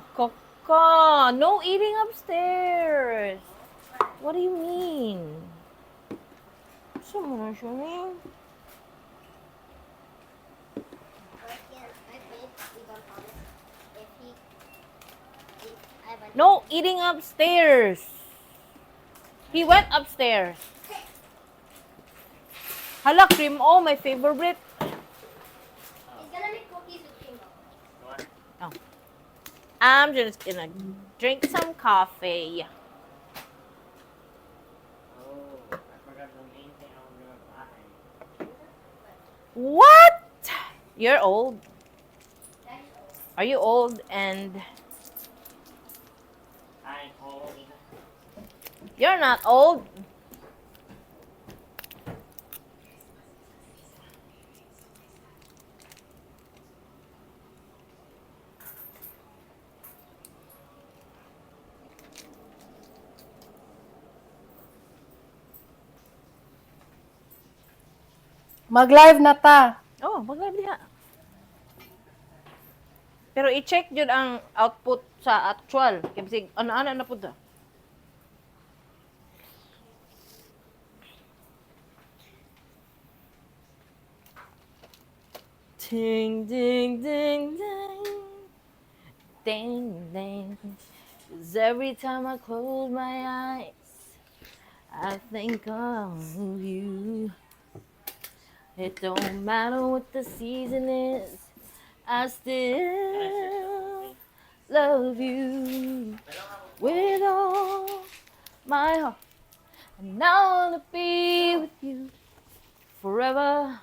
Kaka, no eating upstairs. What do you mean? Sa mo na siya ni? I can't. I made Ivan promise if he, if Ivan. No eating upstairs. He went upstairs. Hala, cream. Oh, my favorite. He's gonna make cookies with cream. Oh. I'm just gonna drink some coffee. Oh, I forgot the main thing I was gonna buy. What? You're old. Are you old and I'm old. You're not old? Mag-live na ta. Oh, mag-live diha. Pero i-check jud ang output sa actual. Kay bisig ana-ana na pud ta. Ding ding ding ding. Ding ding. 'Cause every time I close my eyes, I think of you. It don't matter what the season is, I still love you with all my heart. And I wanna be with you forever,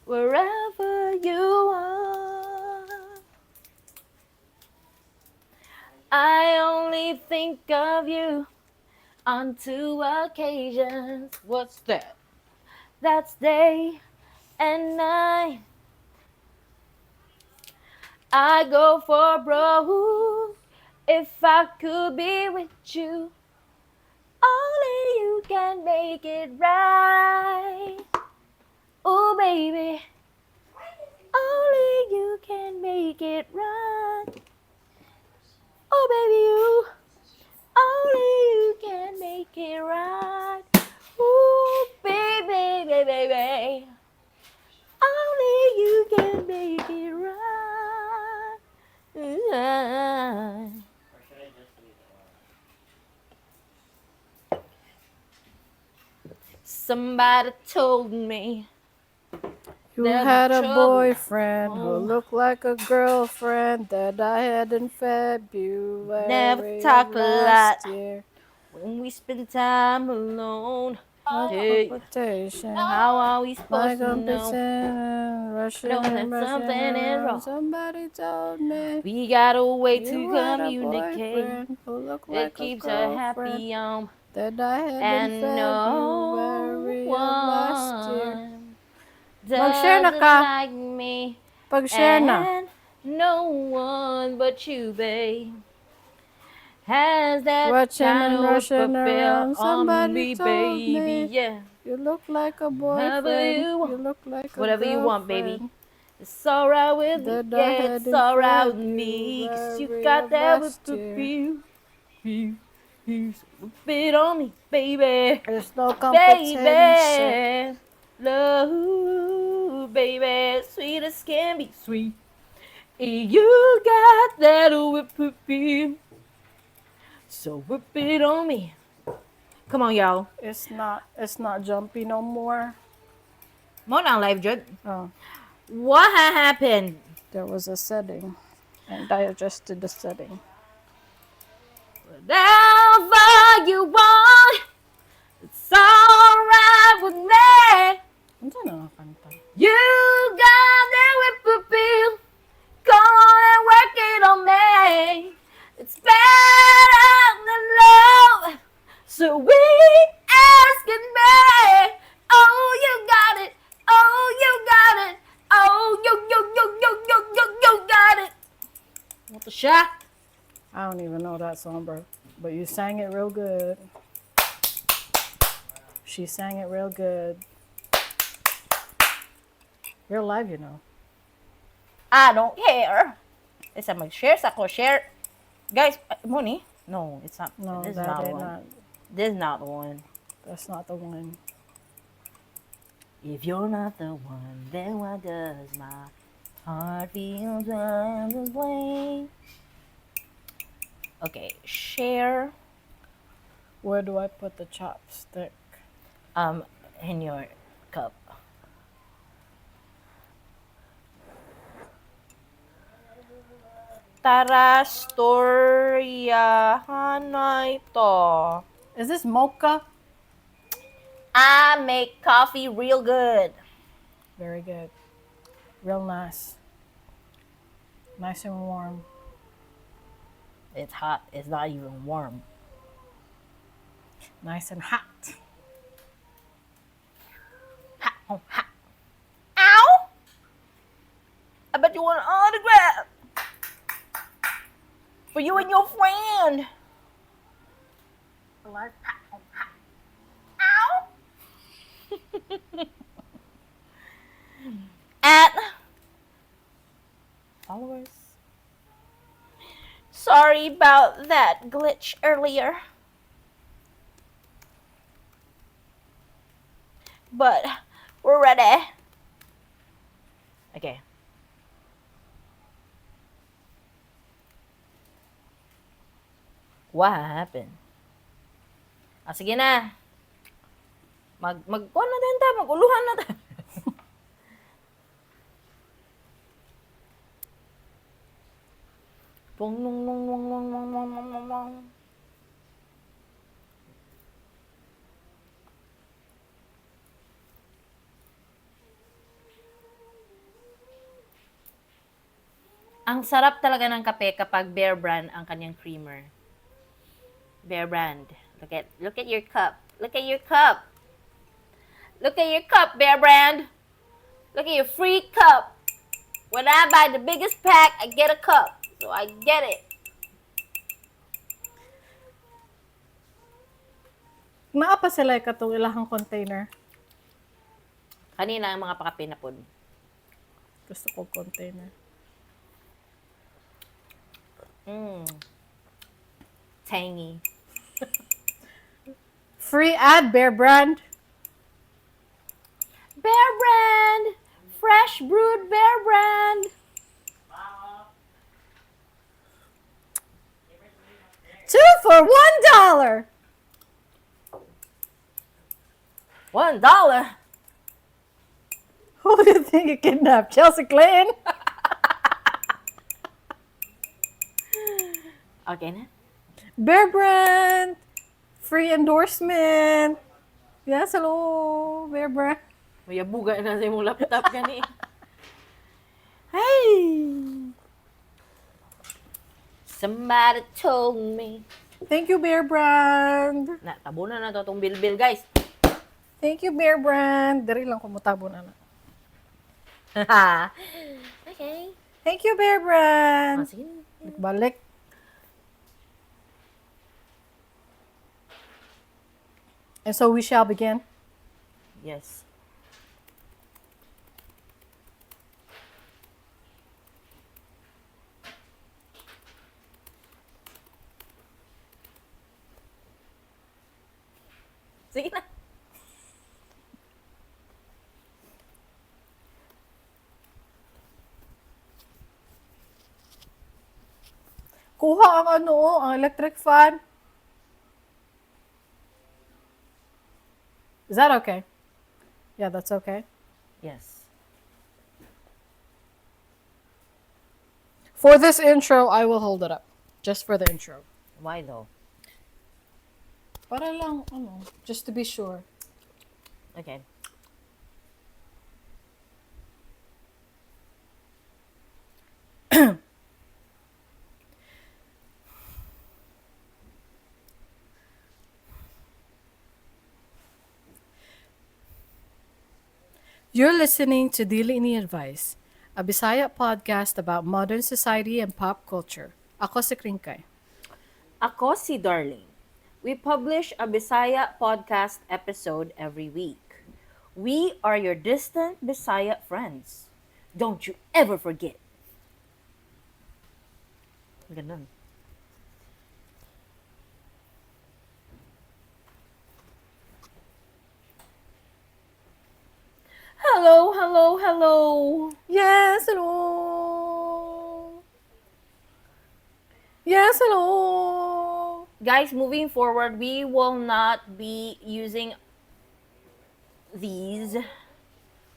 wherever you are. I only think of you on two occasions. What's that? That's day and night. I go for broke if I could be with you. Only you can make it right. Oh, baby. Only you can make it right. Oh, baby, you. Only you can make it right. Ooh, baby, baby, baby. Only you can make it right. Or should I just leave it alone? Somebody told me. You There's had a trouble. boyfriend who Oh. looked like a girlfriend that I had in February Never talk of a lot. last year. When we spend time alone, hey, Competition. how are we My supposed to know? competition, rushing Know that and rushing something is around. wrong. Somebody told me We got a way to you had a communicate. boyfriend who looked It like a keeps her girlfriend happy that I had in and no February of last year. one Mag-share na doesn't ka. like me. Pag-share na. And no one but you, babe, has that Watching kind and of rushing whip appeal around. on Somebody me, told baby. me. Yeah, You look like a Whatever boyfriend. you want. You look like a Whatever you want, baby. girlfriend It's alright with me. that I Yeah, had it's in alright with me. 'Cause you February got of that whip last year. appeal. Feel, feel, so whip it on me, baby. There's no competition. Baby, love, baby, sweet as can be sweet. You got that whip appeal, so whip it on me. Come on, y'all. It's not jumpy no more. Mo na ang live, jud. Oh, What happened? There was a setting, and I adjusted the setting. Whatever you want, it's alright with me. Ano na nga kanta? You got that whip appeal. Come on and work it on me. It's better than love. So we asking me. Oh, you got it. Oh, you got it. Oh, you, you, you, you, you, you, you got it. What the siya? I don't even know that song, bro. But you sang it real good. She sang it real good. You're live. I don't care. Isa mag-share sa ako. Share. Guys, mo ni? No, it's not. No, This is that not did one. not. This is not one. That's not the one. If you're not the one, then why does my heart feel this way? Okay, share Where do I put the chopstick? In your cup. Tara, storyahan na ito. Is this mocha? I make coffee real good. Very good. Real nice. Nice and warm. It's hot. It's not even warm. Nice and hot. Hot, oh, hot. Ow! I bet you want an autograph for you and your friend. Ow! At followers. Sorry about that glitch earlier. But we're ready. Okay. What happened? Ah, sige na. Mag kuwan na din ta, maguluhan na ta. Pong nung nung nung nung nung nung nung nung nung. Ang sarap talaga ng kape kapag Bear Brand ang kanyang creamer. Bear Brand. Look at your cup. Look at your cup. Look at your cup, Bear Brand. Look at your free cup. When I buy the biggest pack, I get a cup. So I get it. Naa pa sila katong ilahang container. Kanina ang mga pakape na pod. Gusto ko container. Tangy. Free ad, Bear Brand. Bear Brand! Fresh brewed Bear Brand! 2 for $1. $1? Who do you think you kidnapped? Chelsea Clinton? Okay na. Bear Brand. Free endorsement. Yes, hello, Bear Brand. May abuga na sa imong laptop gani. Hey! Somebody told me. Thank you, Bear Brand. Na, tabunan na to tong bilbil, guys. Thank you, Bear Brand. Dari lang kumutabo na na. Okay. Thank you, Bear Brand. Ah, sige na. Balik. And so we shall begin. Yes. Sige na. Kuha ang ano, oh, ang electric fan. Is that okay? Yeah, that's okay. Yes. For this intro, I will hold it up. Just for the intro. Why though? Para lang, ano, just to be sure. Okay. You're listening to Dili Ini Advice, a Bisaya podcast about modern society and pop culture. Ako si Kringkay. Ako si Darling. We publish a Bisaya podcast episode every week. We are your distant Bisaya friends. Don't you ever forget. Ganun. Hello, hello, hello. Yes, hello. Yes, hello. Guys, moving forward, we will not be using these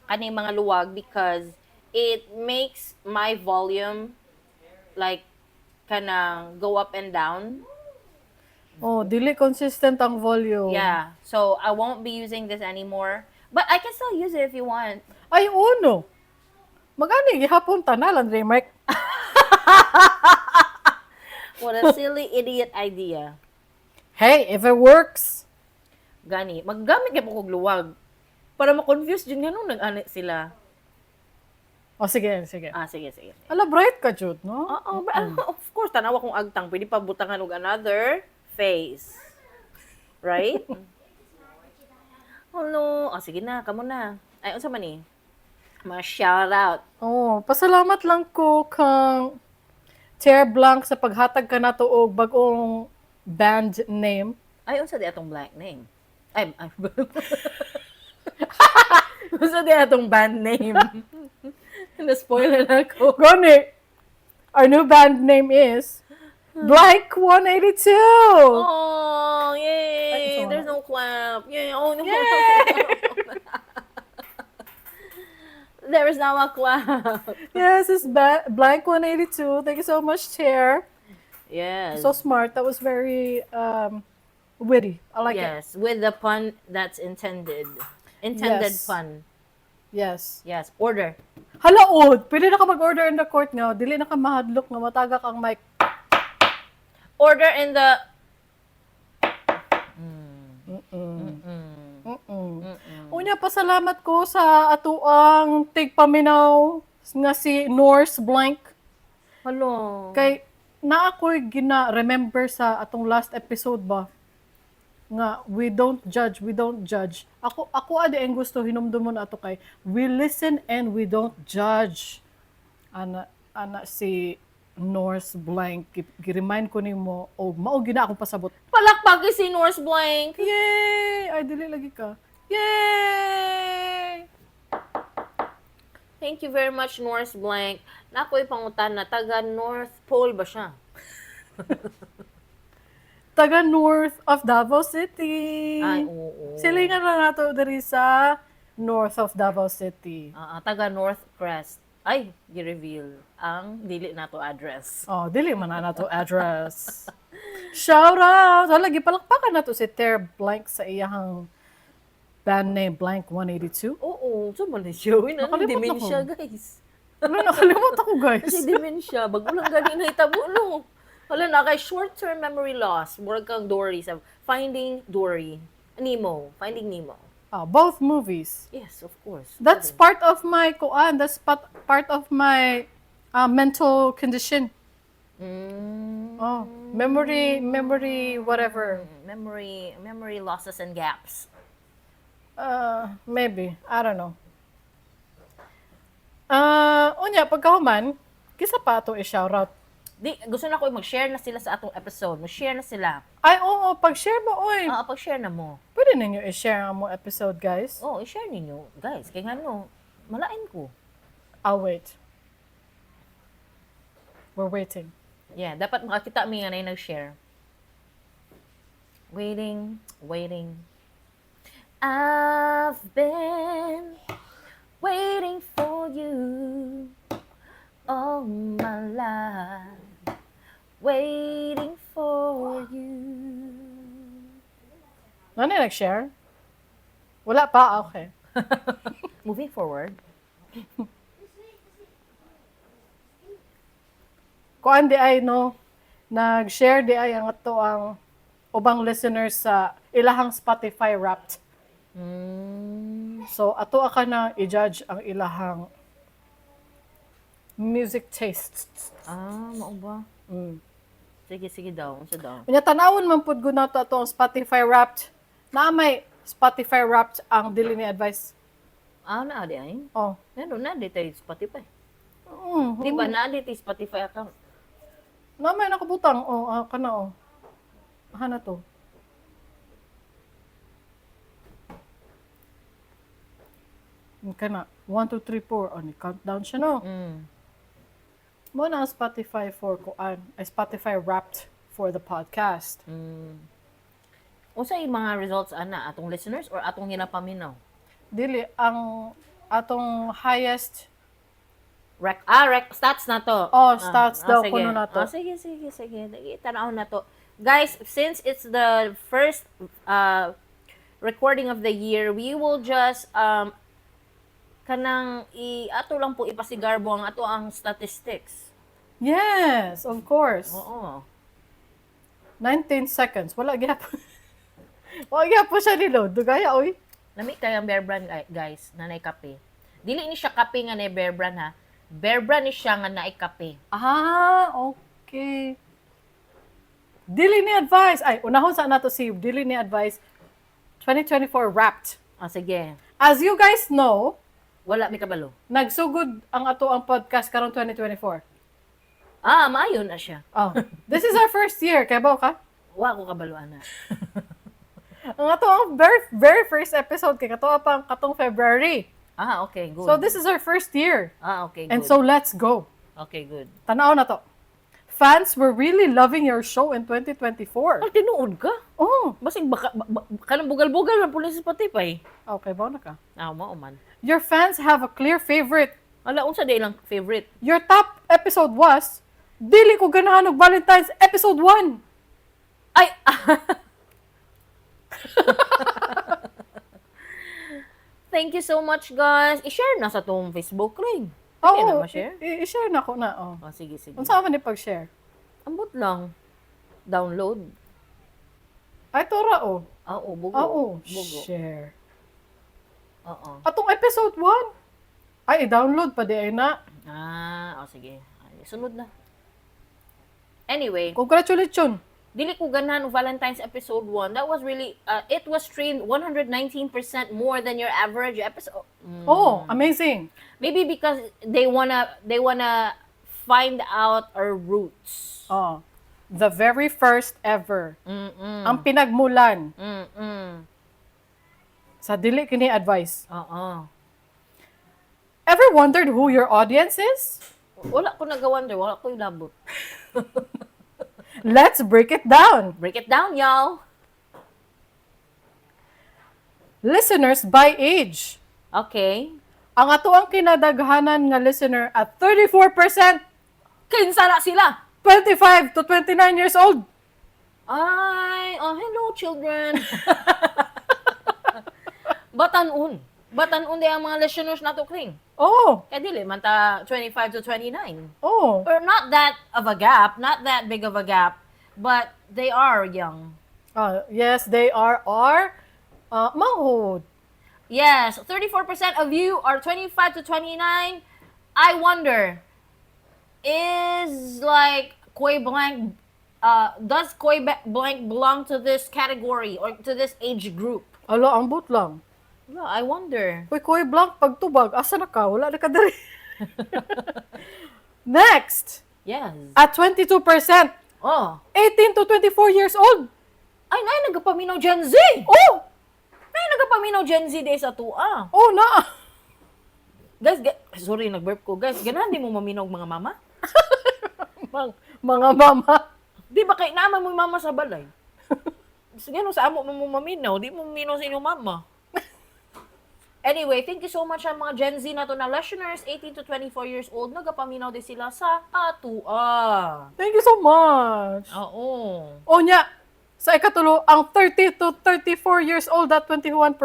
kaning mga luwag because it makes my volume like kanang go up and down. Oh, dili consistent ang volume. Yeah. So I won't be using this anymore. But I can still use it if you want. Ay, uno. Magani gihapon tanan Andre Mike. What a silly idiot idea. Hey, if it works. Gani, maggamit gyud kog luwag para ma-confuse jud nganong nag-ani sila. Oh, sige, sige. Ah, sige, sige. Ala, bright ka, Jude, no? Oo, but, of course, tanawa kong agtang, pwede pa butangan og another face. Right? Hello. Oh, sige na, kamo na. Ay, unsa man ni? Mga shout out. Oh, pasalamat lang ko kang Chair Blanc sa paghatag ka nato og bag-ong band name. Ay, unsa di atong black name? Ay, ay. Unsa di atong band name? Na-spoiler na ako. Gani, our new band name is Blank 182. Oh, yay! Ay, sorry. There's no clap. Yay! Oh, no. Yay! There is now a clap. Yes, it's Blank 182. Thank you so much, Chair. Yes. So smart. That was very witty. I like it. Yes, with the pun that's intended. Intended Yes. pun. Yes. Yes, order. Halaod, pwede na ka mag-order in the court nga. Dili na ka mahadlok nga matagak ang mic. Order in the Unya, pasalamat ko sa atuang tigpaminaw nga si Norse Blank. Hello. Kay na ako'y gina-remember sa atong last episode ba nga we don't judge, we don't judge. Ako adi ang gusto hinumdumon ato kay we listen and we don't judge. Ana ana si Norse Blank gi-remind ko nimo og mao gina akong pasabot. Palakpak si Norse Blank. Yay! Ay dili lagi ka. Yay! Thank you very much, Norse Blank. Nakoy pangutan na taga North Pole ba siya? Taga north of Davao City. Ay, oo. Silingan na nato diri sa north of Davao City. Ah, ah, taga North Crest. Ay, gi-reveal ang dili nato address. Oh, dili man na nato address. Shout out! Hala, gipalakpakan nato si Ter Blank sa iyahang band name Blank 182. Oo, so man ni siya. Uy, na Nakalimot dementia, ako. guys. Wala, nakalimot ako, guys. Kasi dementia, bago lang gani na itabo, no. Wala na, kay short-term memory loss. Murag kang Dory sa Finding Dory. Nemo. Finding Nemo. Ah, both movies. Yes, of course. That's part of my kuan. That's part of my mental condition. Oh, memory, whatever. Memory losses and gaps. Maybe. I don't know. Unya, pagkahuman, kisa pa ato i-shoutout. Di, gusto na ko mag-share na sila sa atong episode. Mag-share na sila. Ay, oo, pag-share mo, oy. Ah, pag-share na mo. Pwede ninyo i-share ang among episode, guys. Oh, i-share ninyo, guys. Kaya nga no, malain ko. I'll wait. We're waiting. Yeah, dapat makakita mi nga na yung nag-share. Waiting, waiting. I've been waiting for you all my life. Waiting for you. Ano yung nag-share? Wala pa? Ah, okay. Moving forward. Kuan di ay, no, nag-share di ay ang ato ang ubang listeners sa ilahang Spotify Wrapped. So, ato ka na i-judge ang ilahang music tastes. Ah, mao ba? Sige, sige daw. Unsa daw? Unya tanawon man pud gud nato ato ang Spotify Wrapped. Naa may Spotify Wrapped ang dili ni advice. Ah, naa di ay. Oh. Meron na di tayo Spotify. Mm. Di ba naa di tayo Spotify account? Na may nakabutang. Oh, ah, kana oh. Aha na to. Kana. 1, 2, 3, 4. Oh, ni countdown siya, no? Mo na ang Spotify for kuan. Ay, Spotify Wrapped for the podcast. Unsa yung mga results ana atong listeners or atong ginapaminaw? Dili, ang atong highest Rec stats na to. Oh, stats daw sige. kuno na to. Ah, sige, sige, sige. Dagi, Tanaw na to. Guys, since it's the first recording of the year, we will just kanang i ato lang po ipasigarbo ang ato ang statistics. Yes, of course. Oo. 19 seconds. Wala gyapon. Wala gyapon siya ni-load. Dugaya, oy. Lami kay ang Bear Brand, guys, na nay kape. Dili ni siya kape nga nay Bear Brand ha. Bear Brand ni siya nga naay kape. Ah, okay. Dili ni advice. Ay, unahon sa nato si Dili ni advice 2024 Wrapped. Ah, sige. As you guys know, Wala mi kabalo. nagsugod ang ato ang podcast karong 2024. Ah, maayo na siya. Oh, this is our first year. Kay ba ka? Wa ko kabalo ana. Ang ato ang very very first episode kay kato pa ang katong February. Ah, okay, good. So this is our first year. Ah, okay, good. And so let's go. Okay, good. Tanaw na to. Fans were really loving your show in 2024. Ay, tinuod ka? Oh, Basig baka, kanang bugal-bugal na pulis sa Spotify. okay ba na ka? Ah, mao man. Your fans have a clear favorite. Ala, unsa day lang favorite? Your top episode was Dili ko ganahan og Valentine's episode 1. Ay! Thank you so much, guys. I-share na sa tong Facebook ring. Oo, Pwede na ma-share? i-share na ko na. Oh. Oh, sige, sige. Unsa man ni pag-share? Ambot lang. Download. Ay tora oh. Ah, oo, bugo. Oo, Bugo. share. Oo. Atong episode 1. Ay, i-download pa di ay na. Ah, oh, sige. Ay, sunod na. Anyway, Congratulations. Dili ko ganahan og Valentine's episode 1. That was really, it was streamed 119% more than your average episode. Oh, amazing. Maybe because they wanna find out our roots. Oh. The very first ever. Ang pinagmulan sa dili kini advice. Oo. Ever wondered who your audience is? Wala ko nag-wonder, wala ko labot. Let's break it down. Break it down, y'all. Listeners by age. Okay. Ang ato ang kinadaghanan nga listener at 34%, Kinsa na sila? 25 to 29 years old. Ay, oh, hello children. Batanon. Batanon di ang mga listeners nato kring. Oh, Kaya dili man ta 25 to 29. oh. Or not that of a gap, not that big of a gap, but they are young. Yes, they are our manghud. Yes, 34% of you are 25 to 29. I wonder, is like Koi Blank, does Koi Blank belong to this category or to this age group? Ala, ang but lang. Yeah, I wonder. Uy, Kuya Blanc, pagtubag, asa na ka? Wala na ka diri. Next, at 22%, Oh. 18 to 24 years old. Ay, nay, nagapaminaw Gen Z! Oh! Nay, nagapaminaw Gen Z day sa tua. Oh, na. Guys, sorry, nag-burp ko. Guys, ganahan di mo maminaw og mga mama? Mga mama. Di ba kay naman mo yung mama sa balay? Sige, no, sa amo mo mo maminaw, di mo maminaw sa inyong mama. Anyway, thank you so much sa mga Gen Z na to na listeners, 18 to 24 years old, nagapaminaw din sila sa atua. Thank you so much. Oo. O nya, sa ikatulo, ang 30 to 34 years old at 21%,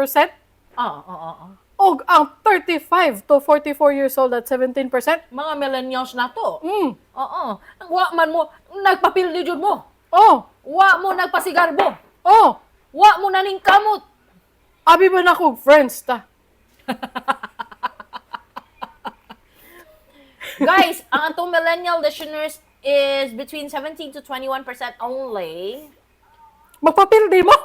Ah, oo, oo. og ang 35 to 44 years old at 17%. Mga millennials na to. Oo. Wa man mo, nagpapildi jud mo. Oh, Wa mo nagpasigarbo. oh, Wa mo naning kamot. abi ba na kog friends ta? Guys, ang atong millennial listeners is between 17 to 21% only. Magpapildi mo?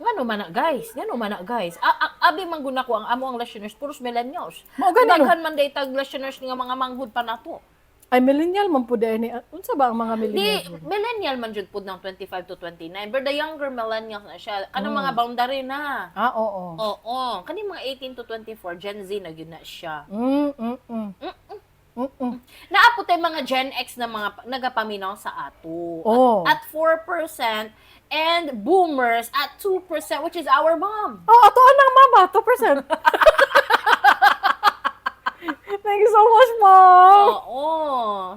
Ngano man na guys, ngano man na guys. Abi man guna ko ang amo ang listeners puros millennials. Mao gani, no? Daghan man day tag listeners nga mga manghud pa nato. Ay, millennial man po ni. Unsa ba ang mga Di, millennial? Millennial man jud pud ng 25 to 29. But the younger millennials na siya. Kanang mga boundary na. Ah, oo. Oo. Kani mga 18 to 24, Gen Z na gyud na siya. Naa pod tay mga Gen X na mga nagapaminaw sa ato. Oh. At 4% and boomers at 2%, which is our mom. Oh, ato ang mama, 2%. Thank you so much, Mom. Oo.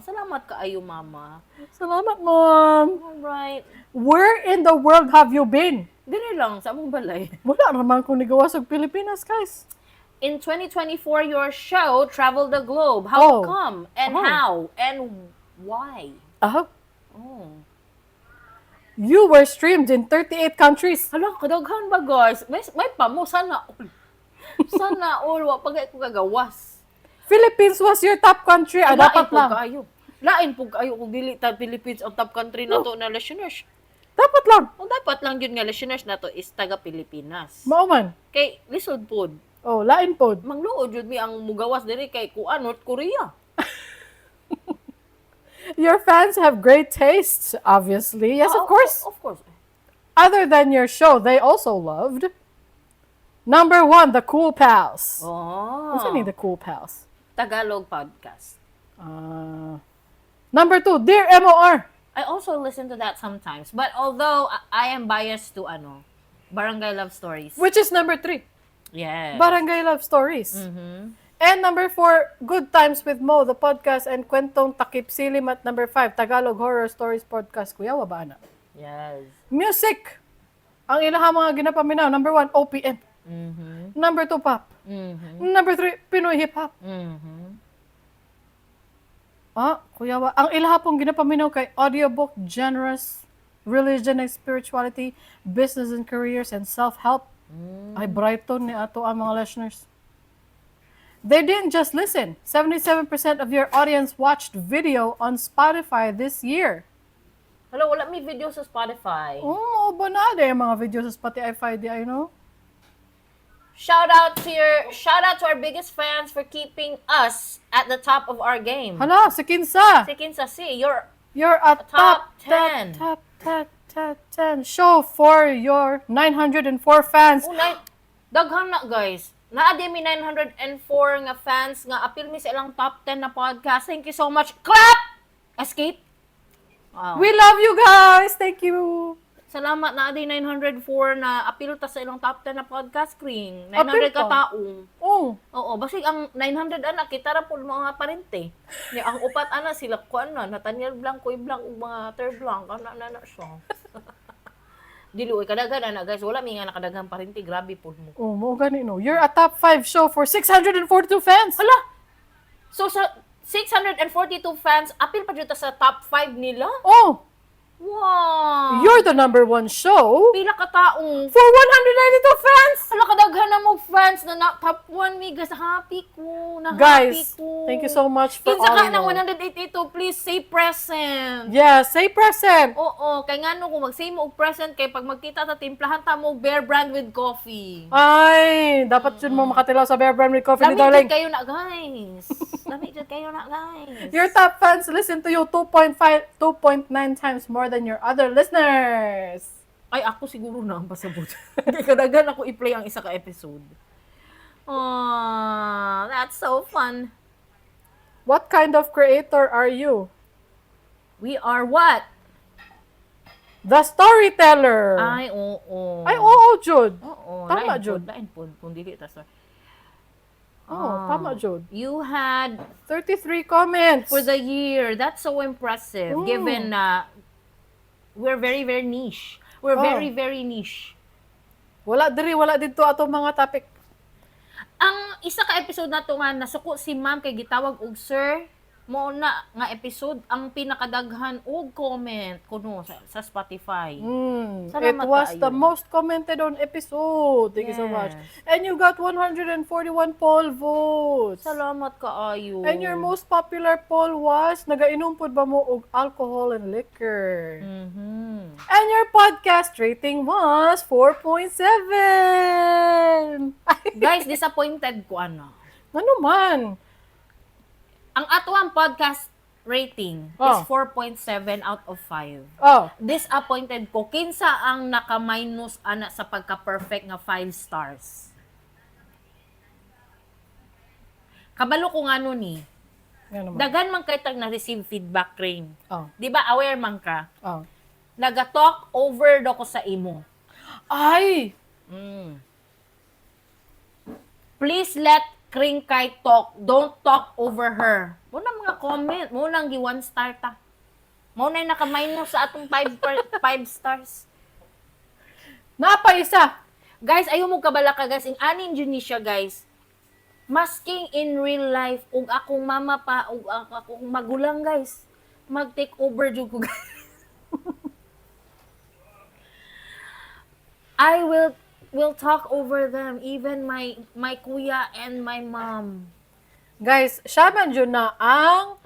Salamat kaayo, Mama. Salamat, Mom. Alright. Where in the world have you been? Dire lang sa among balay. Wala naman kung nigawas og Pilipinas, guys. In 2024, your show traveled the globe. How come? And how? And why? Ah, Oh. you were streamed in 38 countries. Hala, kadaghan ba, guys? May pamo, sana all. Sana all. Wa pa ko kagawas. Philippines was your top country. Ah, Lain dapat po lang. kaayo. Lain po kaayo kung dili ta Philippines ang top country na to na listeners. Dapat lang. Kung dapat lang yun nga listeners na to is taga Pilipinas. Mao man. Kay lisod pod. Oh, lain pod. Mangluod jud mi ang mugawas diri kay kuan North Korea. Your fans have great tastes, obviously. Yes, Ah, of course. Of course. Other than your show, they also loved. Number one, The Cool Pals. Oh. What's mean, The Cool Pals? Tagalog podcast. Number two, Dear MOR. I also listen to that sometimes. But although I am biased to ano, Barangay Love Stories. Which is number three, Yes. Barangay Love Stories. And number four, Good Times with Mo, the podcast, and Kwentong Takip Silim at number five, Tagalog Horror Stories Podcast. Kuya, wa ba na? Yes. Music! Ang ilahang mga ginapaminaw. Number one, OPM. Number two, pop. Number three, Pinoy Hip Hop. Ah, kuya, wa. Ang ilaha pong ginapaminaw kay audiobook, genres, religion and spirituality, business and careers, and self-help. Ay, Brighton ni ato ang mga listeners. They didn't just listen. 77% of your audience watched video on Spotify this year. Hello, wala may video sa Spotify. Oh, ba na yung mga video sa Spotify di I know. Shout out to our biggest fans for keeping us at the top of our game. Hala, si Kinsa. Si Kinsa si, you're You're a top top 10. Top, top, top, 10 show for your 904 fans. Oh, nine, daghan na, guys. Naa mi 904 nga fans nga apil mi sa ilang top 10 na podcast. Thank you so much. Clap! Escape. Wow. We love you guys. Thank you. Salamat na adi 904 na apil ta sa ilang top 10 na podcast screen. 900 Apil ka pa? tao. Oh, Oo, basig ang 900 ana kita ra pud mga parente. Ni ang upat ana sila kuan na Nathaniel Blanco, Blanc ug mga Ter Blanc ana na na siya. Dili oy kadaghan ana, guys, wala mi nga nakadaghang parente, grabe pud mo. Oh, mo gani no. You're a top 5 show for 642 fans. Hala. So sa 642 fans, apil pa jud ta sa top 5 nila? Oh, Wow. you're the number one show Pila ka taong for 192 fans. Hala, kadaghan na mo fans na top 1 mi, guys. Happy ko. Na happy Guys, ko. thank you so much for Kinsa all ka ng your- 182, please say present. Yeah, say present. Oo, kay ngano kung mag-say mo og present kay pag magkita ta timplahan ta mo og Bear Brand with coffee. Ay, dapat yun mo makatilaw sa Bear Brand with Coffee ni Lami Darling. jud kayo na, guys. Lami jud kayo na, guys. Your top fans listen to you 2.5, 2.9 times more than your other listeners. Ay, ako siguro na ang pasabot. Kay kadaghan ako i-play ang isa ka episode. Oh, that's so fun. What kind of creator are you? We are what? The storyteller. Ay, oo. Ay, oo, Jud. Oo, Tama, lain Jud. pod, lain pod kung dili ta sa. Oh, Ah. tama, Jud. You had 33 comments. for the year. That's so impressive given na we're very, very niche. We're very, very niche. Wala diri, wala dito atong mga topic. Ang isa ka episode na to nga nasuko si ma'am kay gitawag og sir, mo na nga episode ang pinakadaghan og comment kuno sa Spotify. It Salamat was kaayo. the most commented on episode. Thank you so much. Yes. And you got 141 poll votes. Salamat kaayo. And your most popular poll was, nagainom pod ba mo og alcohol and liquor? And your podcast rating was 4.7. Ay, Guys, disappointed ko ano. ano man? Ang ato ang podcast rating is 4.7 out of 5. Disappointed ko kinsa ang naka-minus ana sa pagka-perfect nga 5 stars. Kabalo ko ngano ni. Nga naman. Daghan man kay tag na-receive feedback, Rain. Di ba aware man ka? Oh. Naga-talk over do ko sa imo. Ay! Please let Kring Kai talk. Don't talk over her. Muna mga comment. Muna ang gi one star ta. Muna yung naka-minus sa atong 5 stars. Napa isa! Guys, ayaw mo kabala ka, guys. In ani Indonesia, guys. Masking in real life, ug akong mama pa, ug akong magulang, guys. Mag-take over jud ko, guys. I will talk over them, even my kuya and my mom. Guys, siya man jud na ang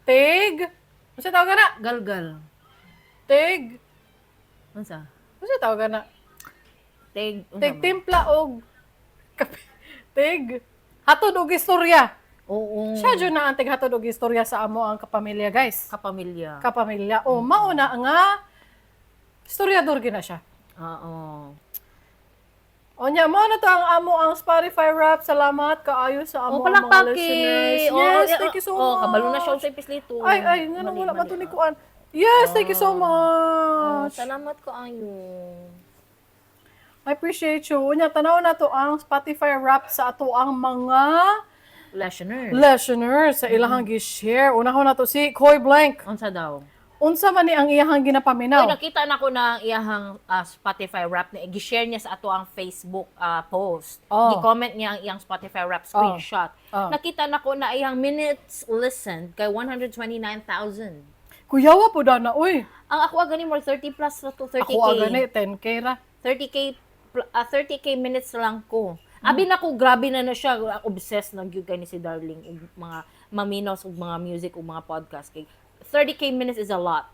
tig. Unsa tawag na? Galgal. Tig. Unsa? Unsa tawag na? Tig unsa Tig man? timpla og kape. Tig hatod og istorya. Oo. Siya jud na ang tig hatod og istorya sa amo ang kapamilya, guys. Kapamilya. Kapamilya. O mauna nga istoryador gina siya. Oo. O nya, mao na to ang amo ang Spotify Wrap. Salamat kaayo sa amo Oh, ang mga palakpaki. listeners. Oh, Yes, eh, thank you so oh, much. kabalo na siya sa ipislito. Ay, ay, nga nang Mali, wala mali, man to ni ah. kuan. Yes, thank you so Oh, much. salamat ko ayo. I appreciate you. Unya, tanaw na to ang Spotify Wrap sa ato ang mga Listener. listeners sa ilahang gi-share. Unahon na to si Koy Blank. Unsa daw? Unsa man ni ang iyahang Uy, ginapaminaw? nakita na ko na ang iyahang Spotify Wrap na gi-share niya sa ato ang Facebook post. Oh. Gi-comment niya ang iyang Spotify Wrap screenshot. Oh. Nakita na ko na iyang minutes listened kay 129,000. Kuyawa po na, uy. Ang ako gani more 30 plus na to, 30K. Ako agani 10K ra. 30K 30K minutes lang ko. Abi na ko grabe na na siya, obsessed na gyud kay ni si Darling og mga maminos og mga music og mga podcast kay 30K minutes is a lot.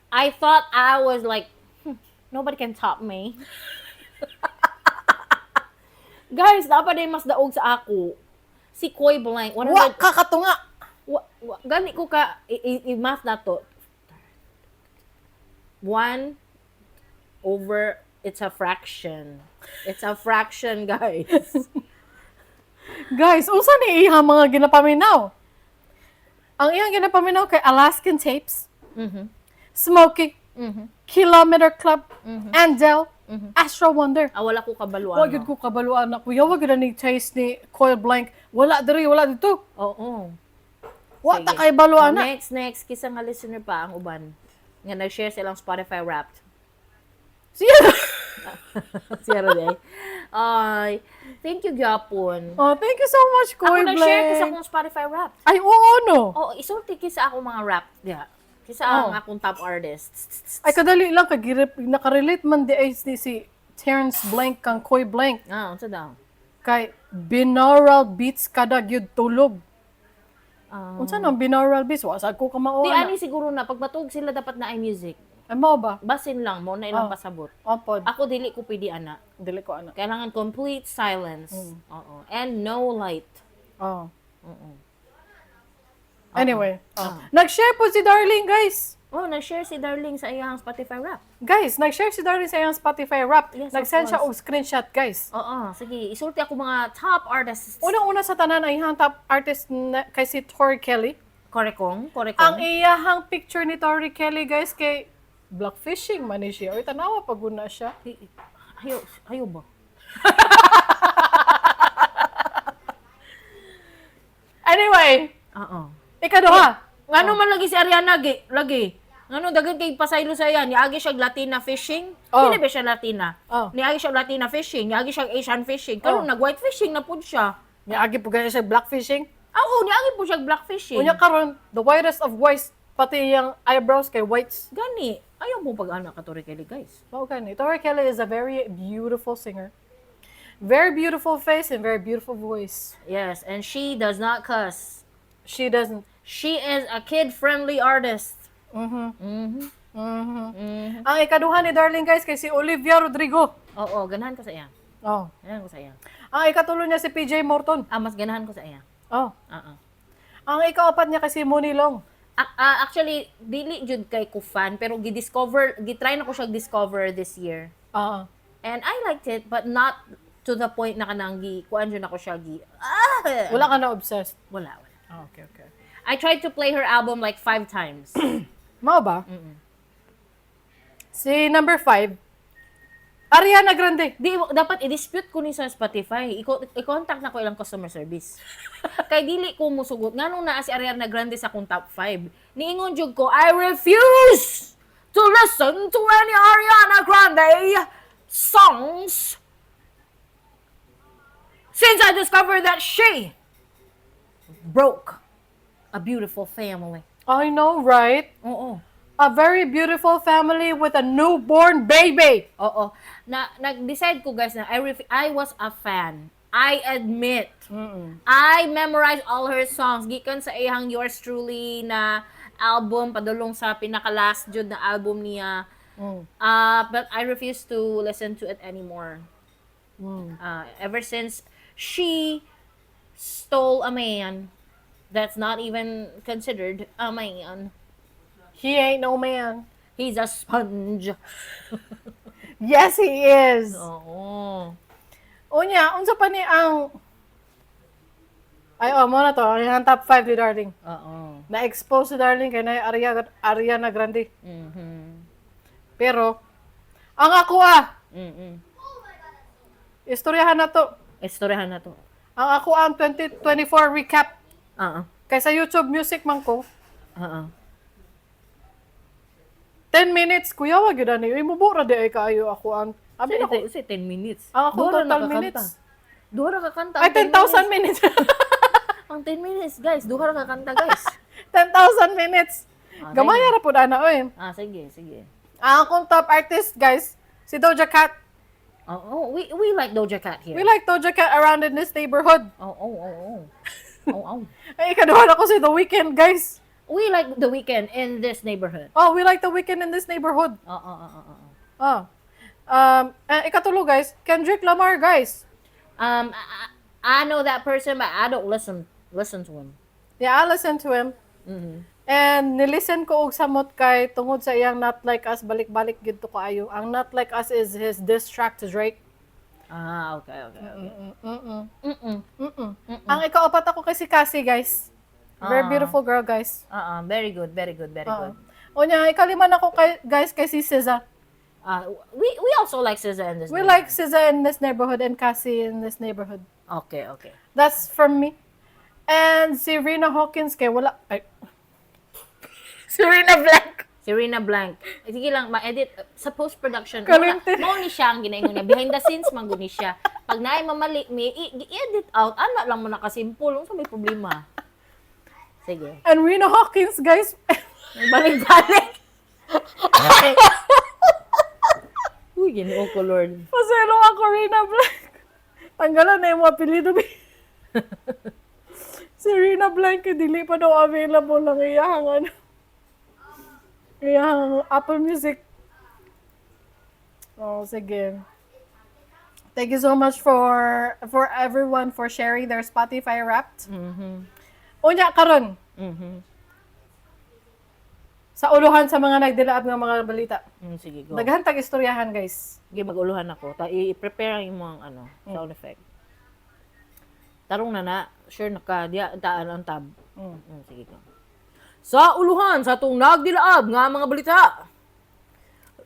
I thought I was like, nobody can top me." Guys, dapat din mas daog sa ako. Si Koy Blank, 100, Wa kakatunga. wa, gani ko ka, i-math na to. One over, it's a fraction. It's a fraction, guys. Guys, unsa ni iyang mga ginapaminaw? Ang iyang ginapaminaw kay Alaskan Tapes, Smokey, Kilometer Club, Andel, Astro Wonder. Ah, wala ko kabaluan. Wa gyud ko kabaluan na kuya, wa gyud na ni taste ni Coil Blank. Wala diri, wala dito. Oo. Wa Sige. ta kay baluan na. Next, next. Kisa nga listener pa ang uban. Nga nag-share silang Spotify Wrapped. Siya. Sierra day. Ay, thank you, Gyapon. Oh, thank you so much, Ako Koy nag-share ko sa Blank. akong Spotify Wrapped. Ay, oo, no. Oo, isulti kisa ako mga Wrapped. Yeah. Kisa ang akong top artists. Ay, kadali lang, kagirip, nakarelate man di ay ni si Terrence Blank kang Koy Blank. Ah, unsa daw? Kay binaural beats kada gyud tulog. Ah. Unsa nang binaural beats? Wa sad ko kamao Di ana. ani siguro na pag matug sila dapat na ay music. Ay mao ba? Basin lang mo na ilang Oh. pasabot. Opod. Ako dili ko pwede ana. Dili ko ana. Kailangan complete silence. Oo. And no light. Oh. Oo. Anyway, oh. Nag-share po si Darling, guys. Oh, nag-share si Darling sa iyang Spotify Wrap. Guys, nag-share si Darling sa iyang Spotify Wrap. Yes, of Nag-send siya course. og screenshot, guys. Oo, sige. Isulti ako mga top artists. Unang-una sa tanan ay iyang top artist na, kay si Tori Kelly. Korekong, korekong. Ang iyahang picture ni Tori Kelly, guys, kay blackfishing man ni siya. Oy, tanawa pag na siya. Ayo, ayo ba? Anyway, Oo. ikaduha. Ngano man lagi si Ariana gi, lagi. Ngano daghan kay pasaylo sa iya, niagi siya Latina fishing. Oh. Dili ba siya Latina? Oh. Niagi siya Latina fishing, niagi siya Asian fishing. Karon Oh. nag white fishing na pud siya. Niagi po gani siya blackfishing. Ah, Oo, niagi po siya black fishing. Unya karon, the whitest of whites, pati iyang eyebrows kay whites. Gani, ayaw mo pag-anak ka Tori Kelly, guys. Mao gani. Tori Kelly is a very beautiful singer. Very beautiful face and very beautiful voice. Yes, and she does not cuss. She doesn't. She is a kid-friendly artist. Ang ikaduha ni Darling, guys, kay si Olivia Rodrigo. Oo, ganahan ko sa iya. Oh. Ganahan ko sa iya. Ang ikatulo niya si PJ Morton. Ah, mas ganahan ko sa iya. Oh. Oo. Ang ikaapat niya kay si Moni Long. Actually, dili jud kay ko fan, pero gi-discover, gi-try na ko siya discover this year. Ah. And I liked it, but not to the point na kanang gi kuan jud ako siya gi. Ah! Wala ka na obsessed. Wala, wala. Ah, okay. I tried to play her album like five times. Mao ba? Si number 5, Ariana Grande. Di dapat i-dispute ko ni sa Spotify. I-contact na ko ilang customer service. Kay dili ko musugot nganong naa si Ariana Grande sa akong top 5. Niingon jud ko, "I refuse to listen to any Ariana Grande songs since I discovered that she broke a beautiful family." I know, right? Oo. A very beautiful family with a newborn baby. Oo. Na nag-decide ko, guys, na I was a fan. I admit. I memorized all her songs gikan sa iyang Yours Truly na album padulong sa pinaka last jud na album niya. But I refuse to listen to it anymore. Ever since she stole a man that's not even considered a man. He ain't no man. He's a sponge. Yes, he is. Oo. Unya, unsa pa ni ang... Ay, oh, mao na to. Ang top 5 ni Darling. Oo. Na-expose si Darling kay na Ariana Grande. Pero, ang ako ah, istoryahan na to. Istoryahan na to. Ang ako ang 2024 recap. Oo. Kay sa YouTube Music man ko, Oo. 10 minutes, kuya, wag yun ani. Uy, mubo ra di ay kaayo ako ang... Abi na ko, Say, 10 minutes. ang ako Duha ra total nakakanta. minutes. Duha ra kakanta. Ay, ang 10,000 minutes. Ang 10 minutes, guys. Duha ra kakanta, guys. 10,000 minutes. Ah, Gamay ra pud ana oy. Ah, sige, sige. Ang akong top artist, guys, si Doja Cat. Oh, we like Doja Cat here. We like Doja Cat around in this neighborhood. Oh. Ay, ikaduha na ko si The Weeknd, guys. We like The Weeknd in this neighborhood. Oh, we like The Weeknd in this neighborhood. Oo. Oh. Eh, ikatulo, guys, Kendrick Lamar, guys. I know that person, but I don't listen to him. Yeah, I listen to him. And nilisten ko og samot kay tungod sa iyang Not Like Us, balik-balik gid to kaayo. Ang Not Like Us is his diss track to Drake. Ah, okay. Ang ikaapat ako kay si Cassie, guys. Very beautiful girl, guys. Very good, very good, very good. Unya, ikalima na ko kay, guys, kay si SZA. We also like SZA in this We neighborhood. like SZA in this neighborhood and Cassie in this neighborhood. Okay. That's from me. And si Rena Hawkins kay wala ay Serena Black. Serena Blank. Eh, sige lang, ma-edit. Sa post-production, Kalimtin. mao ni siya ang ginaingon niya. Behind the scenes, man gud ni siya. Pag naay mamali, may i-edit out, ana lang mo nakasimple. Unsa may problema? Sige. And Rena Hawkins, guys. Balik-balik. Uy, Ginoo ko, Lord. Pasero ako, Rena Blank. Tanggalan na yung mga apelyido ni. Si Rena Blank, eh, dili pa daw available ang iyahang ano. Iyahang Apple Music. Oh, sige. Thank you so much for everyone for sharing their Spotify Wrapped. Unya karon. Sa uluhan sa mga nagdilaab nga mga balita. Sige, go. Daghan tag istoryahan, guys. Sige, mag-uluhan ako. Ta i-prepare ang imong ano, sound effect. Tarong na na, sure na ka, diya taan ang tab. Sige go. Sa uluhan sa atong nagdilaab nga mga balita.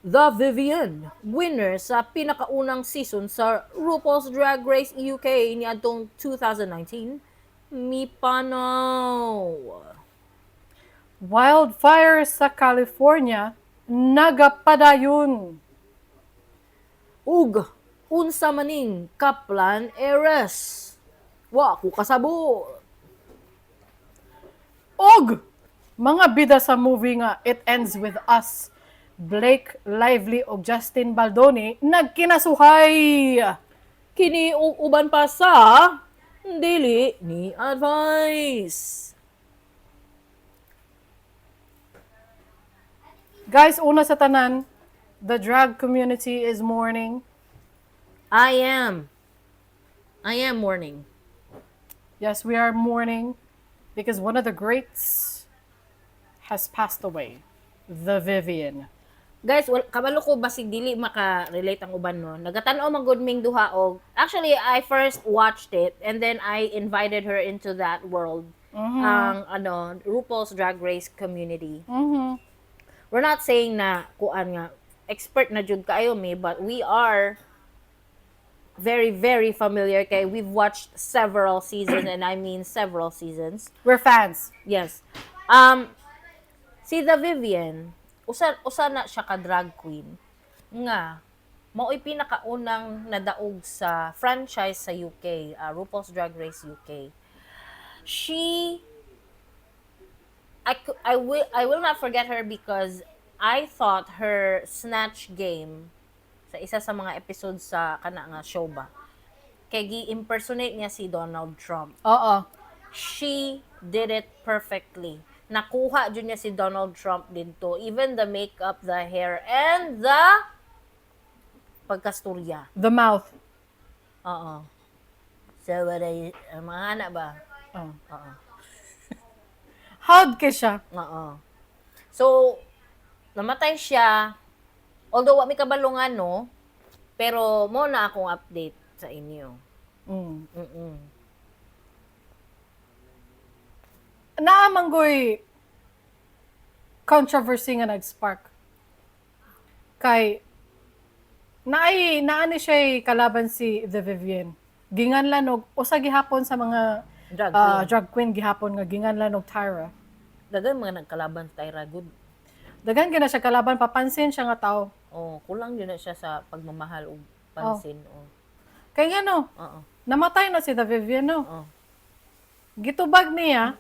The Vivienne, winner sa pinakaunang season sa RuPaul's Drag Race UK niadtong 2019, mipanaw. Wildfire sa California nagapadayon. Ug unsa maning Kaplan Eres. Wa ko kasabot. Og mga bida sa movie nga It Ends With Us, Blake Lively og Justin Baldoni nagkinasuhay. Kini ug uban pa sa dili ni advice. Guys, una sa tanan, the drag community is mourning. I am. I am mourning. Yes, we are mourning because one of the greats, has passed away. The Vivienne. Guys, well, kabalo ko basig dili maka-relate ang uban, no. Nagatan-aw man gud ming duha og actually I first watched it and then I invited her into that world. Ang ano, RuPaul's Drag Race community. We're not saying na kuan nga expert na jud kaayo mi, but we are very, very familiar kay we've watched several seasons, and I mean several seasons. We're fans. Yes. Si The Vivienne, usa usa na siya ka drag queen nga mao'y pinakaunang nadaog sa franchise sa UK, RuPaul's Drag Race UK. She I, cou- I will not forget her because I thought her Snatch Game sa isa sa mga episodes sa kana nga show ba, kay gi-impersonate niya si Donald Trump. Oo. She did it perfectly. Nakuha jud niya si Donald Trump dito. Even the makeup, the hair, and the pagkasturya. The mouth. Oo. So, what I, ang mga anak ba? Oh. Oo. How'd kay siya? Oo. So, namatay siya. Although, wa mi kabalungan, no? Pero, mo na akong update sa inyo. Naa man goy controversy nga nag-spark. Kay naay naa ni siya kalaban si The Vivienne. Ginganlan og usa gihapon sa mga Drag queen. Drag queen gihapon nga ginganlan og Tyra. Daghan mga nagkalaban sa Tyra gud. Daghan gyud na siya kalaban, papansin siya nga tao. Oh, kulang yun na siya sa pagmamahal ug pansin. Oh. Kay ngano, Oo. Namatay na si The Vivienne, no? Oo. Gitubag niya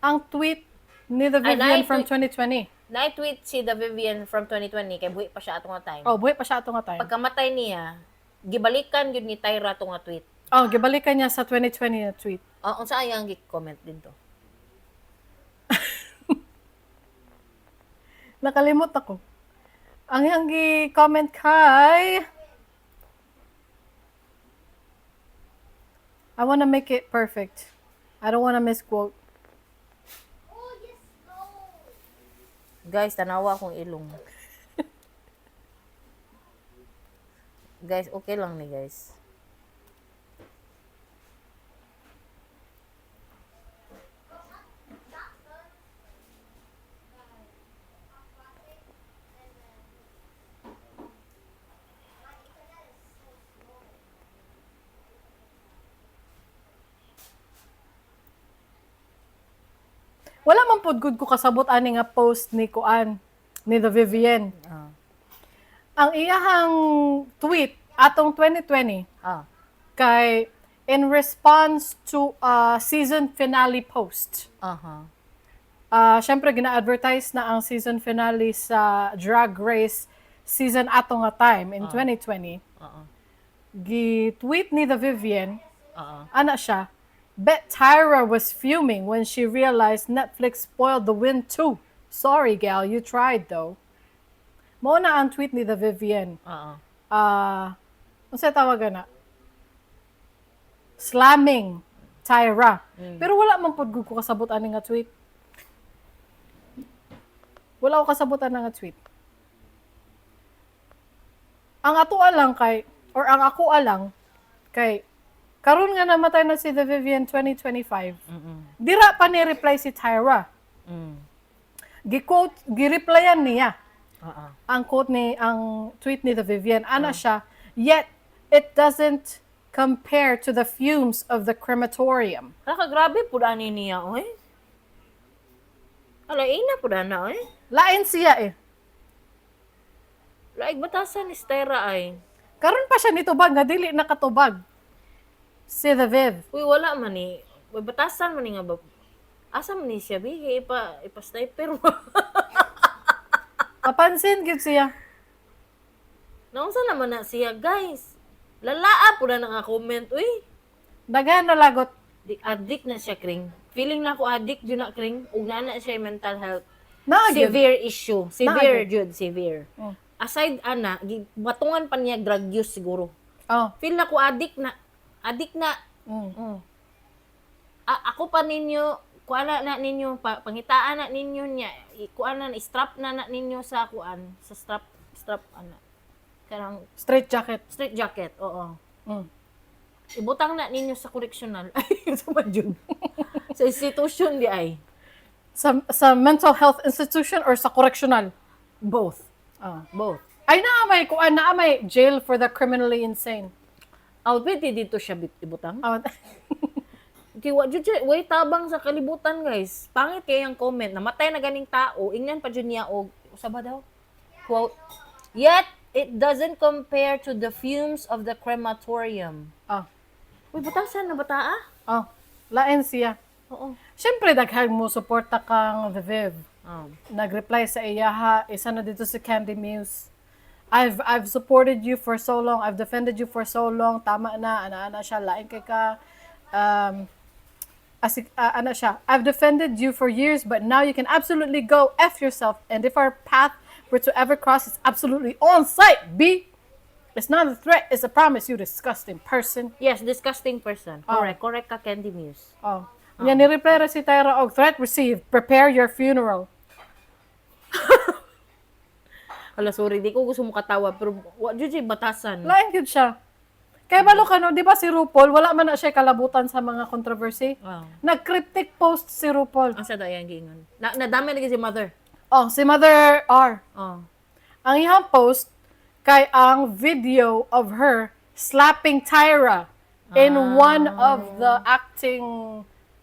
ang tweet ni The Ay, Vivienne from naay 2020. Na-tweet si The Vivienne from 2020 kay buhi pa siya ato nga time. Oh, buhi pa siya ato nga time. Pagkamatay niya, gibalikan gyud ni Tyra ato nga tweet. Oh, gibalikan niya sa 2020 na tweet. Oh, unsa ay ang gi-comment dito? Nakalimot ako. Ang iyang gi-comment kay I wanna make it perfect. I don't wanna misquote. Oh, yes, go. Guys, tanawa akong ilong. Guys, okay lang ni guys. Wala man pod gud ko kasabot ani nga post ni Kuan, ni The Vivienne. Ang iyahang tweet atong 2020 kay in response to a season finale post. Ah, syempre gina-advertise na ang season finale sa Drag Race season ato nga time in 2020. Gi-tweet ni The Vivienne, ana siya, "Bet Tyra was fuming when she realized Netflix spoiled the win too. Sorry, gal, you tried though." Mao na ang tweet ni The Vivienne. Ah, unsa tawag na? Slamming Tyra. Pero wala man pod gud ko kasabot ani nga tweet. Wala ko kasabot ani nga tweet. Ang ato lang kay or ang ako lang kay karon nga namatay na si The Vivienne 2025. Dira pa ni reply si Tyra. Gi-quote, gi-replyan niya ang quote ni ang tweet ni The Vivienne. Ana siya, "Yet it doesn't compare to the fumes of the crematorium." Hala ka, grabe pud ani niya, oy. Hala, ina pud ana, oy. Lain siya eh. Laig batasan ni Tyra ay. Karon pa siya nitubag nga dili nakatubag. Si The Viv. Uy, wala man ni. Uy, batasan man ni nga ba. Asa man ni siya, bi? Kay ipa sniper mo. Papansin gyud siya. Naunsa naman na siya, guys. Lalaa po na nga comment, uy. Daghan na lagot. Di, addict na siya, Kring. Feeling na ako addict yun na, Kring. Ug naa na siya yung mental health. Naa gyud. Severe issue. Severe, Naa jud, severe. Aside, ana, batungan pa niya drug use siguro. Oh. Feel na ko addict na. Addict na. Ako pa ninyo, Kuan na ninyo, pangitaan na ninyo niya, kuan na, strap na na ninyo sa kuan, sa strap, strap, ana. Kanang Straight jacket. straight jacket, oo. Ibutang na ninyo sa correctional. Ay, sa man jud. Sa institution di ay. Sa mental health institution or sa correctional? Both. Ah. Both. Ay, naa may kuan, naa may jail for the criminally insane. Oh, pwede dito siya ibutang. Ah, Kay wa jud siya, way tabang sa kalibutan, guys. Pangit kay ang comment, namatay na ganing tao, ingnan pa jud niya og usa ba daw? Quote, "Yet it doesn't compare to the fumes of the crematorium." Ah. Uy, butasan na bata ah? Oh, lain siya. Oo. Siyempre, daghang mo suporta kang The Viv. Oh. Nag-reply sa iyaha, isa na dito si Candy Muse. I've supported you for so long. I've defended you for so long. Tama na, ana-ana siya, lain kay ka. Ana siya, "I've defended you for years, but now you can absolutely go F yourself. And if our path were to ever cross, it's absolutely on sight, B. It's not a threat, it's a promise, you disgusting person." Yes, disgusting person. Correct. Correct ka, Candy Muse. Oh. Nya ni-reply ra si Tyra og, "Threat received. Prepare your funeral." Hala, sorry, di ko gusto mo katawa, pero wa jud siya batasan. Lain gyud siya. Kay balo ka no, di ba si RuPaul, wala man na siya kalabutan sa mga controversy. Oh. Nag-cryptic post si RuPaul. Ang sa dayang giingon. Na nadami lagi si mother. Oh, si Mother R. Oh. Ang iyang post kay ang video of her slapping Tyra in one of the acting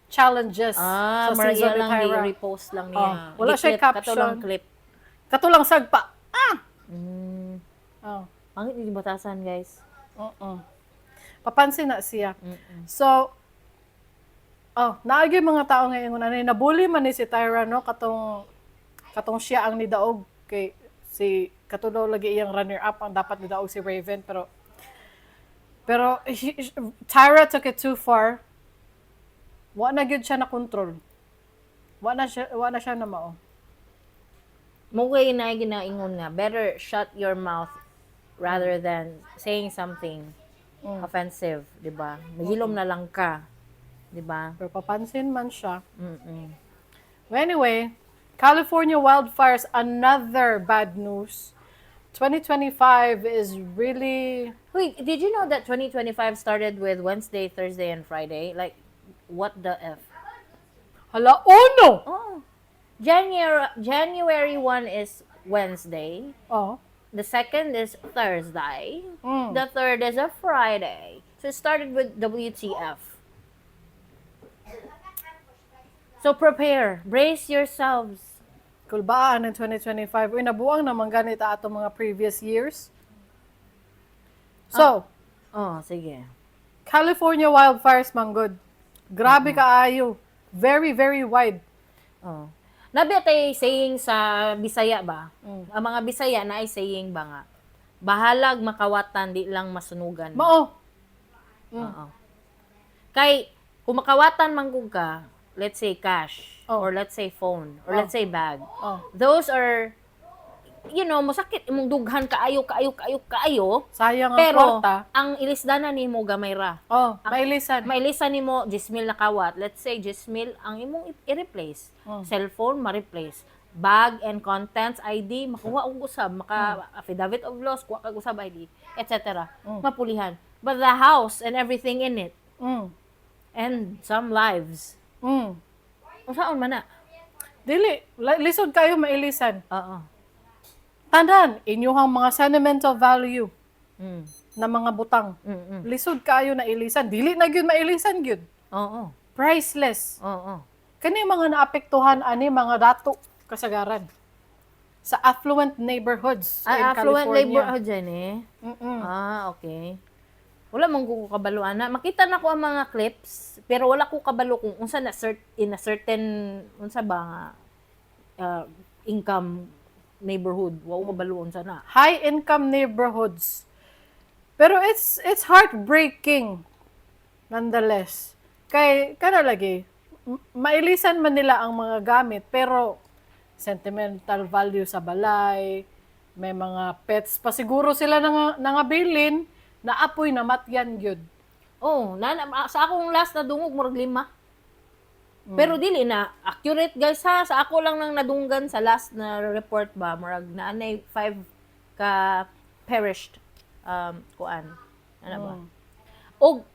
challenges Ah, sa Maria season ni lang Tyra. di-repost lang niya. Oh, wala siya Gi-clip, caption. Kato lang clip. Katulang sagpa. Ah! Oh. Pangit yung batasan, guys. Oo. Papansin na siya. So, oh, naagi mga tao ngayon ano, nabully man ni si Tyra no katong siya ang nidaog kay si kato daw lagi iyang runner up ang dapat nidaog si Raven, pero Tyra took it too far. Wa na gyud siya na control. Wa na siya na mao. Mo kay na ginaingon nga, better shut your mouth rather than saying something offensive, di ba? Mahilom na lang ka, di ba? Pero papansin man siya. Well, anyway, California wildfires, another bad news. 2025 is really Wait, did you know that 2025 started with Wednesday, Thursday, and Friday? Like, what the F? Hala, oh no! Oh. January 1 is Wednesday. Oh. The second is Thursday. The third is a Friday. So it started with WTF. So prepare. Brace yourselves. Kulbaan in 2025. Uy, nabuang naman ganita ato mga previous years. So, Oh, sige. California wildfires manggod. Grabe kaayo. Very, very wide. Oh. Nabi tay saying sa Bisaya ba? Ang mga Bisaya na ay saying ba nga? Bahalag makawatan di lang masunugan. Mao. Oo. Kay kung makawatan man gud ka, let's say cash or let's say phone or let's say bag. Those are masakit imong dughan kaayo kaayo kaayo kaayo. Sayang ang Pero kwarta. ang ilisdanan nimo gamay ra. Oh, mailisan. Mailisan nimo 10,000 na kawat. Let's say 10,000 ang imong i-replace. Cellphone ma-replace. Bag and contents ID makuha og usab, maka affidavit of loss, kuha kag usab ID, etc. Mapulihan. But the house and everything in it and some lives. Unsaon man na? Dili, lisod kayo mailisan. Oo. Tanan, inyuhang mga sentimental value na mga butang. Lisod kayo na ilisan. Dili na gyud mailisan gyud. Oo. Priceless. Oo. Kani mga naapektuhan ani mga dato kasagaran sa affluent neighborhoods in Ah, affluent California. neighborhood dyan eh. Ah, okay. Wala man ko kabalo ana. Makita na ko ang mga clips, pero wala ko kabalo kung unsa na in a certain unsa ba nga income neighborhood. Wa ko kabalo unsa na. High income neighborhoods. Pero it's heartbreaking nonetheless. Kay kana lagi mailisan man nila ang mga gamit pero sentimental value sa balay, may mga pets pa siguro sila nangabilin na apoy namatyan gyud. Oh, na, sa akong last na dungog murag lima. Pero dili na accurate, guys, ha. Sa ako lang nang nadunggan sa last na report ba, murag naanay 5 ka perished kuan. Ano ba? Og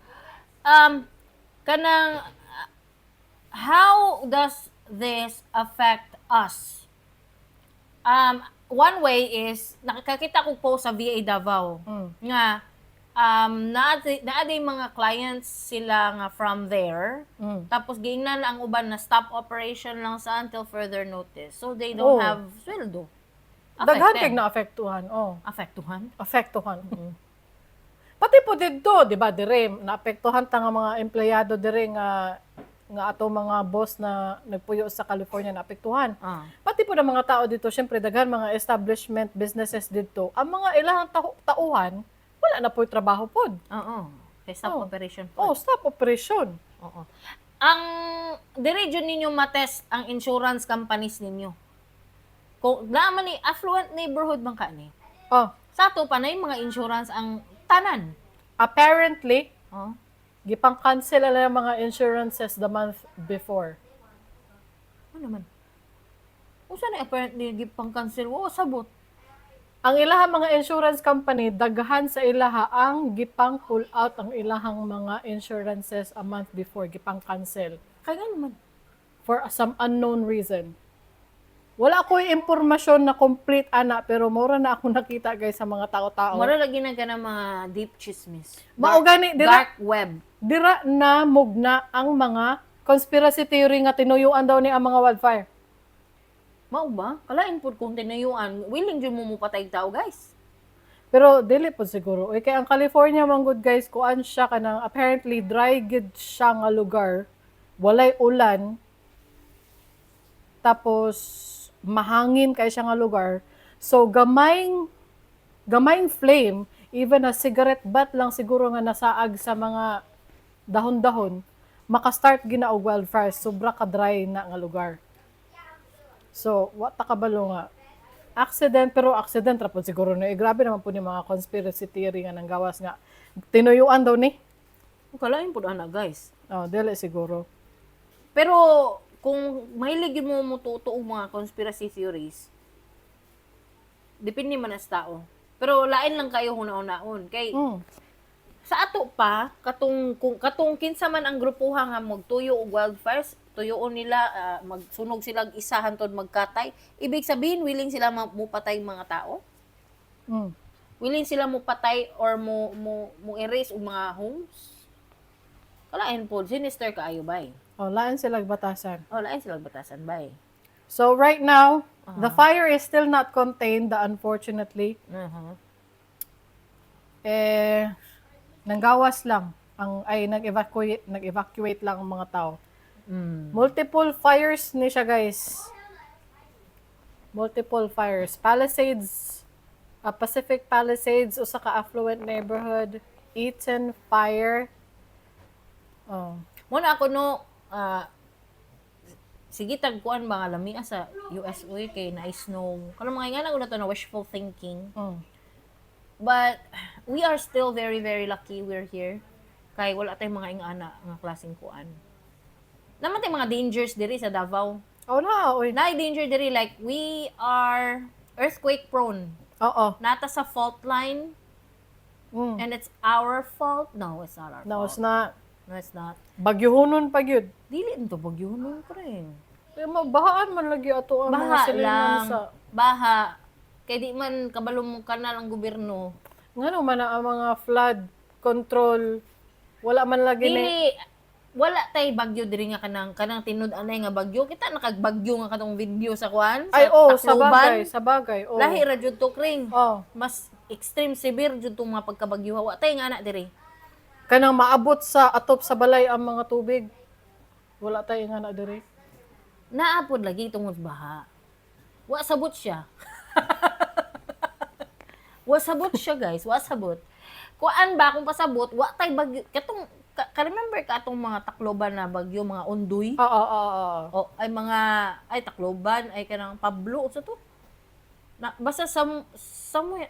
kanang how does this affect us? One way is nakakita ko post sa VA Davao nga naa day mga clients sila nga from there. Tapos giingnan ang uban na stop operation lang sa until further notice. So they don't have sweldo. Daghan Affected. kay na apektuhan. Oh. Afektuhan? Apektuhan. Pati po didto, di ba, dire naapektuhan ta nga mga empleyado dire nga nga ato mga boss na nagpuyo sa California, naapektuhan. Pati po ng mga tao dito, syempre daghan mga establishment businesses dito. Ang mga ilahang tauhan, wala na po trabaho pod. Oo. Kay stop operation po. Oh, stop operation. Oo. Ang dire jud ninyo matest ang insurance companies ninyo. Kung naa man ni affluent neighborhood man ka ni. Oh, Sa ato pa na yung mga insurance ang tanan. Apparently, gipang-cancel na ang mga insurances the month before. Ano man? Usa na apparently gipang cancel? Wa sabot. Ang ilahang mga insurance company, daghan sa ilaha ang gipang pull out ang ilahang mga insurances a month before, gipang cancel Kay ngano man? For some unknown reason. Wala ko yung impormasyon na complete ana, pero mura na ako nakita, guys, sa mga tao-tao. Mura lagi na ka ng mga deep chismis. Mao gani dira Dark web. Dira na mugna ang mga conspiracy theory nga tinuyuan daw ni ang mga wildfire. Mao ba? Kalain pud kung tinayuan, willing jud mo mupatay tao, guys. Pero dili po siguro. Uy, kay ang California man gud, guys, kuan siya kanang apparently dry gid siya nga lugar. Walay ulan. Tapos mahangin kay siya nga lugar. So gamayng gamayng flame, even a cigarette butt lang siguro nga nasaag sa mga dahon-dahon, makastart gina og wildfire. Sobra ka dry na nga lugar. So, wa ta kabalo nga accident, pero accident ra po siguro na. Eh, grabe naman po ni mga conspiracy theory nga nanggawas nga tinuyuan daw ni. Kalain pud ana, guys. Oh, dili siguro. Pero kung mahilig yun mo mututo og mga conspiracy theories, depende man sa tao. Pero lain lang kayo huna-hunaon. Kay sa ato pa, katong kung katong kinsa man ang grupuha nga magtuyo og wildfires, tuyoon nila, magsunog sila og isa hantod magkatay. Ibig sabihin willing sila mupatay mga tao? Willing sila mupatay or mo mo mo erase og mga homes? Kalain po, sinister kaayo bay. Oh, lain sila batasan. Oh, lain sila batasan bay. So right now, the fire is still not contained, unfortunately. Eh, nanggawas lang ang ay nag-evacuate lang ang mga tao. Multiple fires ni siya, guys. Multiple fires. Palisades, Pacific Palisades, usa ka affluent neighborhood, Eaton Fire. Oh. Muna ako no, sige tagkuan mga lamia sa US uy kay na snow. Kanang mga ingana na to na wishful thinking. But we are still very very lucky we're here. Kay wala tayong mga ingana nga klaseng kuan. Naman tayong mga dangers diri sa Davao. Oh na, oy. Naay danger diri, like we are earthquake prone. Oo. Nata sa fault line and it's our fault. No, it's not our No, fault. it's not. No, it's not. Bagyuhonon pa gyud. Dili to bagyuhonon pre. Eh, mabahaan man lagi ato ang mga Baha silingan lang. sa Baha. Kay di man kabalo mo kanal ang gobyerno. Ngano man na ang mga flood control, wala man lagi ni Dili wala tay bagyo diri nga kanang kanang tinud-anay nga bagyo. Kita nakagbagyo nga katong video sa kuan sa Ay, oh, sa Tacloban. bagay, sa bagay. Oh. Lahi ra jud to, kring. Oh. Mas extreme severe jud tong mga pagkabagyo. Wa tay nga na diri. Kanang maabot sa atop sa balay ang mga tubig. Wala tayo nga na diri. Naapod lagi tungod baha. Wa sabot siya. Wa sabot siya, guys. Wa sabot. Kuan ba kung pasabot, wa tay bagyo katong ka-remember ka atong mga Tacloban na bagyo, mga Ondoy? Oo. O ay mga ay Tacloban, ay kanang Pablo unsa to? Na, basta somewhere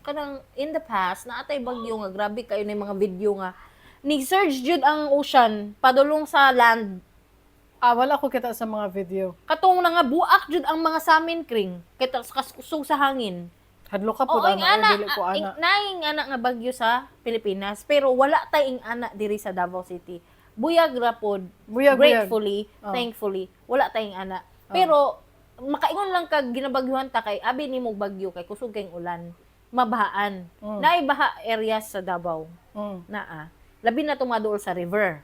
kanang in the past na atay bagyo nga grabe kayo na yung mga video nga ni surge jud ang ocean padulong sa land. Ah, wala ko kita sa mga video. Katong nangabuak jud ang mga samin, Kring. Kay sa kusog sa hangin. Hadlo ka po Oo, ing ana, ana, or dili ko ana. Naing ana nga bagyo sa Pilipinas, pero wala tay ing ana diri sa Davao City. Buyag ra pod. Buyag, buyag. Gratefully, Oh. thankfully, wala tay ing ana. Pero makaingon lang kag ginabagyuhan ta kay abi nimo bagyo kay kusog kay ulan, mabahaan. Naay baha areas sa Davao. Naa. Labi na tumaduol sa river.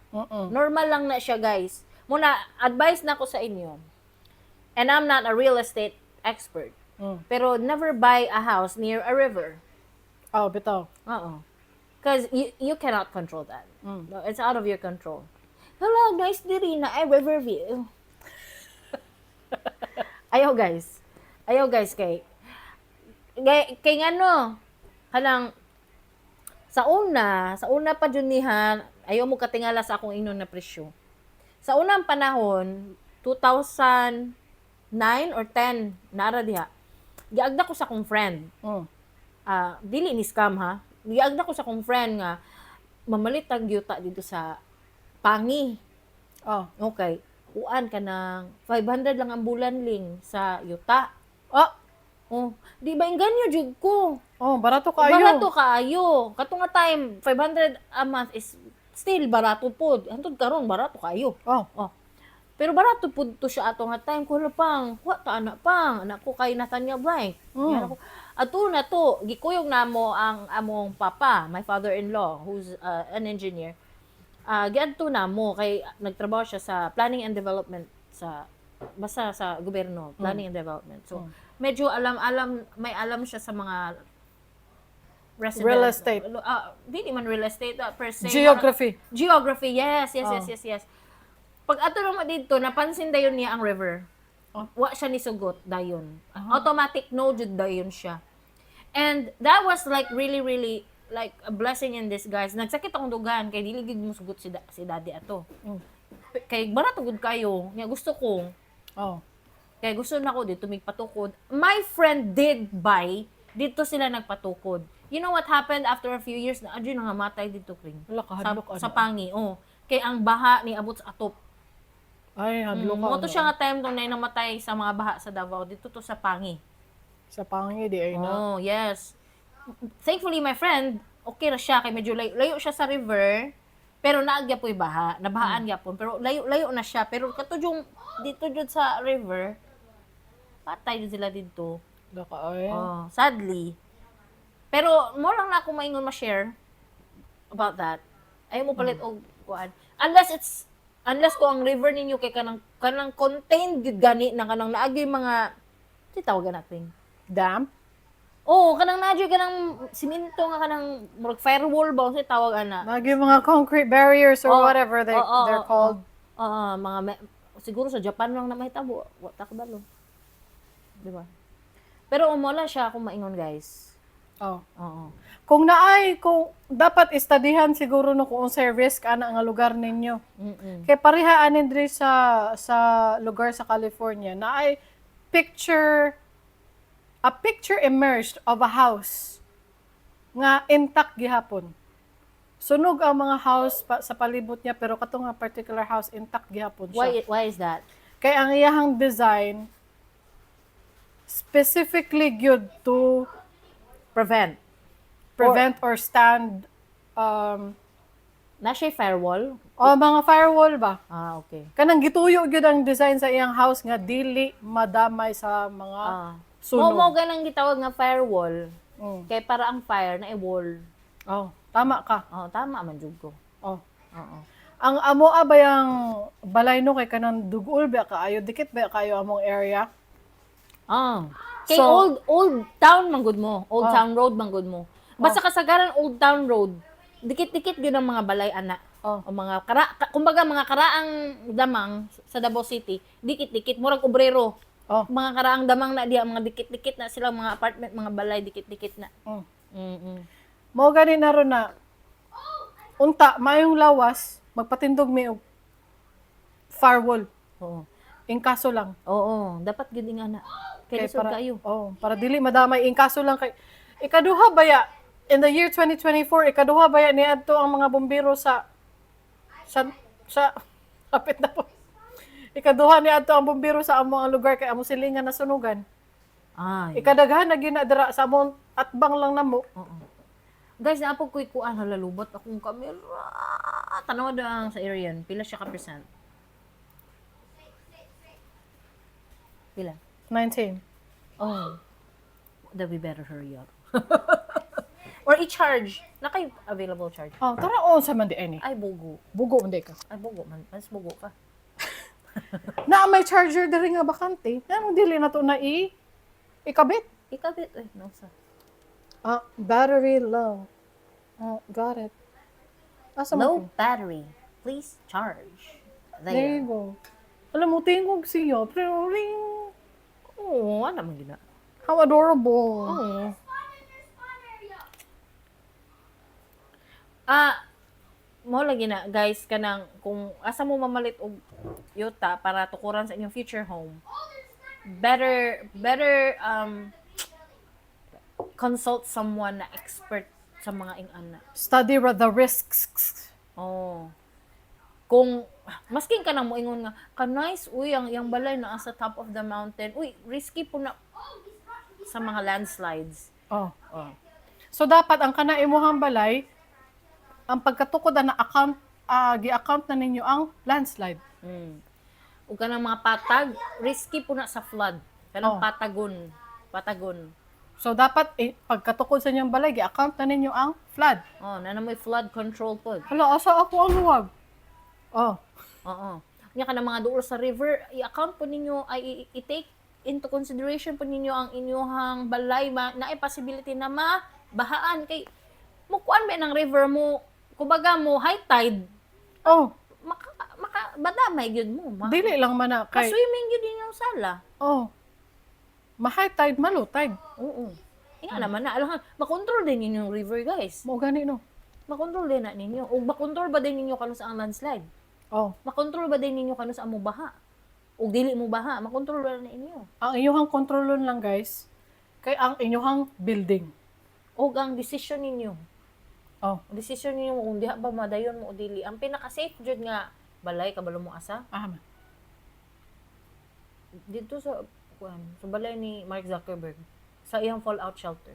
Normal lang na siya, guys. Muna, advice na ko sa inyo. And I'm not a real estate expert. Pero never buy a house near a river. Oh, bitaw. Oo. Because you cannot control that. No, it's out of your control. Hello, nice diri na ay river view. Ayaw, guys. Ayaw, guys, kay ngano kanang sa una pa jud niha, ayaw mo katingala sa akong ingnon na presyo. Sa unang panahon, 2009 or 10, naara diha. Giagda ko sa akong friend. Ah, dili ni scam ha. Giagda ko sa akong friend nga mamalit ang yuta dito sa Pangi. Oh. Okay. Kuan ka ng 500 lang ang bulan, Ling, sa yuta. Ah, Oh, di ba inganyo jud ko? Oh, barato kaayo. Barato kaayo. Kato nga time 500 a month is still barato pod. Hantod karon barato kaayo. Oh. Oh. Pero barato pud to siya ato nga time ko pang, wa ta anak pang, anak ko kay Nathaniel Blank. Yan ako. Ato na to, gikuyog namo ang among papa, my father-in-law who's an engineer. Ah, giadto namo kay nagtrabaho siya sa planning and development sa basta sa gobyerno, planning and development. So, medyo alam-alam may alam siya sa mga resident. Real estate. Ah, dili man real estate per se. Geography. Geography, yes, yes. Pag ato naman dito, napansin dayon niya ang river. Oh. Wa siya ni sugot dayon. Automatic no jud dayon siya. And that was like really really like a blessing in disguise. Nagsakit akong dugan kay dili gid mo sugot si daddy ato. Kay barato gud kayo. Nya gusto ko. Oh. Kaya gusto na ko dito migpatukod. My friend did buy. Dito sila nagpatukod. You know what happened after a few years? Na adyo nangamatay dito, Kring. Wala ka, Sa, hadlok, ano? sa Pangi, oh. Kay ang baha ni abot sa atop. Ay, hadlok Mo to ano. siya nga time tong na namatay sa mga baha sa Davao dito to sa Pangi. Sa Pangi di ay na. Oh, yes. Thankfully, my friend, okay ra siya kay medyo layo, layo siya sa river. Pero naagya po'y baha, nabahaan gyapon. Pero layo layo na siya. Pero kato yung dito jud sa river, patay jud sila dito. Wala ka ay. Oh, sadly. Pero mo lang na ako maingon ma-share about that. Ayaw mo palit og kuan. Unless ko ang river ninyo kay kanang contained gyud gani na kanang naagyoy mga ti tawagan natin. Dam? Oo, kanang naagyoy kanang simento nga kanang murag firewall ba unsa tawag ana. Lagi mga concrete barriers or Oo. whatever they're called. Oo, mga siguro sa Japan lang na mahitabo, wa ta kabalo. Di ba? Pero umola siya kung maingon, guys. Oh. Oo. Kung naay, kung dapat istadihan siguro no kung unsay risk ana nga lugar ninyo. Kay pareha anin diri sa lugar sa California naay picture a picture emerged of a house nga intact gihapon. Sunog ang mga house sa palibot niya pero kato nga particular house intact gihapon siya. Why is that? Kay ang iyahang design specifically gyud to Prevent. prevent or stand Na siya firewall? o mga firewall ba? Ah, okay. Kanang gituyo gyud ang design sa iyang house nga dili madamay sa mga sunog. Mo ganang gitawag nga firewall. Kay para ang fire na i-wall. Oh, tama ka. Oh, tama man jud ko. Oh. Oo. Ang amo ba yang balay no kay kanang dugol ba kaayo, dikit ba kaayo among area? Ah. Kay So- old old town man gud mo. Old Ah. Town Road man gud mo. Basta kasagaran Old Town Road, dikit-dikit gyud ang mga balay ana. Oh. O mga kumbaga mga karaang damang sa Davao City, dikit-dikit murag obrero. Oh. Mga karaang damang na diha, mga dikit-dikit na sila mga apartment, mga balay dikit-dikit na. Mao gani na ron na unta maayong lawas magpatindog mi og firewall. Oo. In kaso lang. Oo, dapat gyud nga na. Kay lisod para, kayo. Oh, para dili madamay in kaso lang kay ikaduha baya in the year 2024 ikaduha baya niadto ang mga bombero sa sa sa kapit na po. Ikaduha ni adto ang bumbero sa among ang lugar kay among silingan nasunugan. Ay. Ikadaghan na ginadara sa among atbang lang namo. Oo. Guys, naapog ko'y kuan, halalubot akong kamera. Tanaw na ang sa area. Pila siya ka percent? Pila? 19. Oh. That we better hurry up. Or i-charge. Nakay available charge. Oh, tara on sa man di ani. Ay, bugo. Bugo man di ka. Ay, bugo man. Mas bugo ka. Na may charger diri nga bakante. Anong dili na to na i ikabit? Ikabit. Ay, no, sa. Ah, battery low. Oh, got it. Asa mo Low to? battery. Please charge. There you There. go. Alam mo, tingog siya. Pero ring. Oo, ano man gina. How adorable. Oo. Ah, mo lagi na guys, kanang kung asa mo mamalit og yuta para tukuran sa inyong future home. Better consult someone na expert sa mga ingana. Study the risks. Oh. Kung maskin ka nang moingon nga ka nice, uy, ang iyang balay naa sa top of the mountain. Uy, risky po na sa mga landslides. Oh. Oh. So dapat ang kana imuhang balay ang pagkatukod na account, gi-account na ninyo ang landslide. Ug kanang mga patag, risky po na sa flood. Kanang Oh. patagon, patagon. So dapat eh, pagkatukod sa inyong balay gi-account na ninyo ang flood. Oh, na may flood control pod. Hala, asa ako ang luwag? Oh. Oo. Nya kanang mga duol sa river, i-account po ninyo ay i-take into consideration po ninyo ang inyuhang balay ma naay possibility na mabahaan kay mo kuan ba ng river mo, kumbaga mo high tide, Oh, maka maka badamay gyud mo ma. dili lang man na kay Ka-swimming gyud inyong sala. Oh. Ma-high tide, ma-low tide. Oo. Inga naman na, alangan, makontrol din ninyo yung river, guys. Mo gani no. Makontrol din na ninyo. O makontrol ba din ninyo kano sa ang landslide? Oh, Makontrol ba din ninyo kano sa amo baha? O dili mo baha, makontrol ba na ninyo? Ang inyong kontrolon lang guys kay ang inyong building. O ang decision ninyo. Oh, Ang decision ninyo kung diha ba madayon mo o dili. Ang pinaka-safe jud nga balay kabalo mo asa ah, man. dito sa kuan, sa balay ni Mark Zuckerberg sa iyang fallout shelter.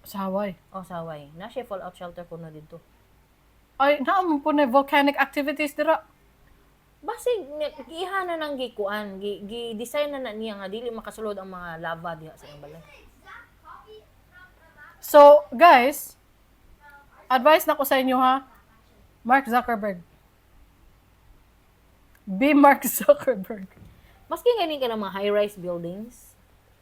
Sa Hawaii. O sa Hawaii. Na siya fallout shelter kuno dito. Ay, naam po na volcanic activities dira. Basig giha na nang gikuan, gi, gi-design na na niya nga dili makasulod ang mga lava diha sa iyang balay. So, guys, advice na ko sa inyo ha. Mark Zuckerberg. Be Mark Zuckerberg. Maski ganin ka ng mga high-rise buildings.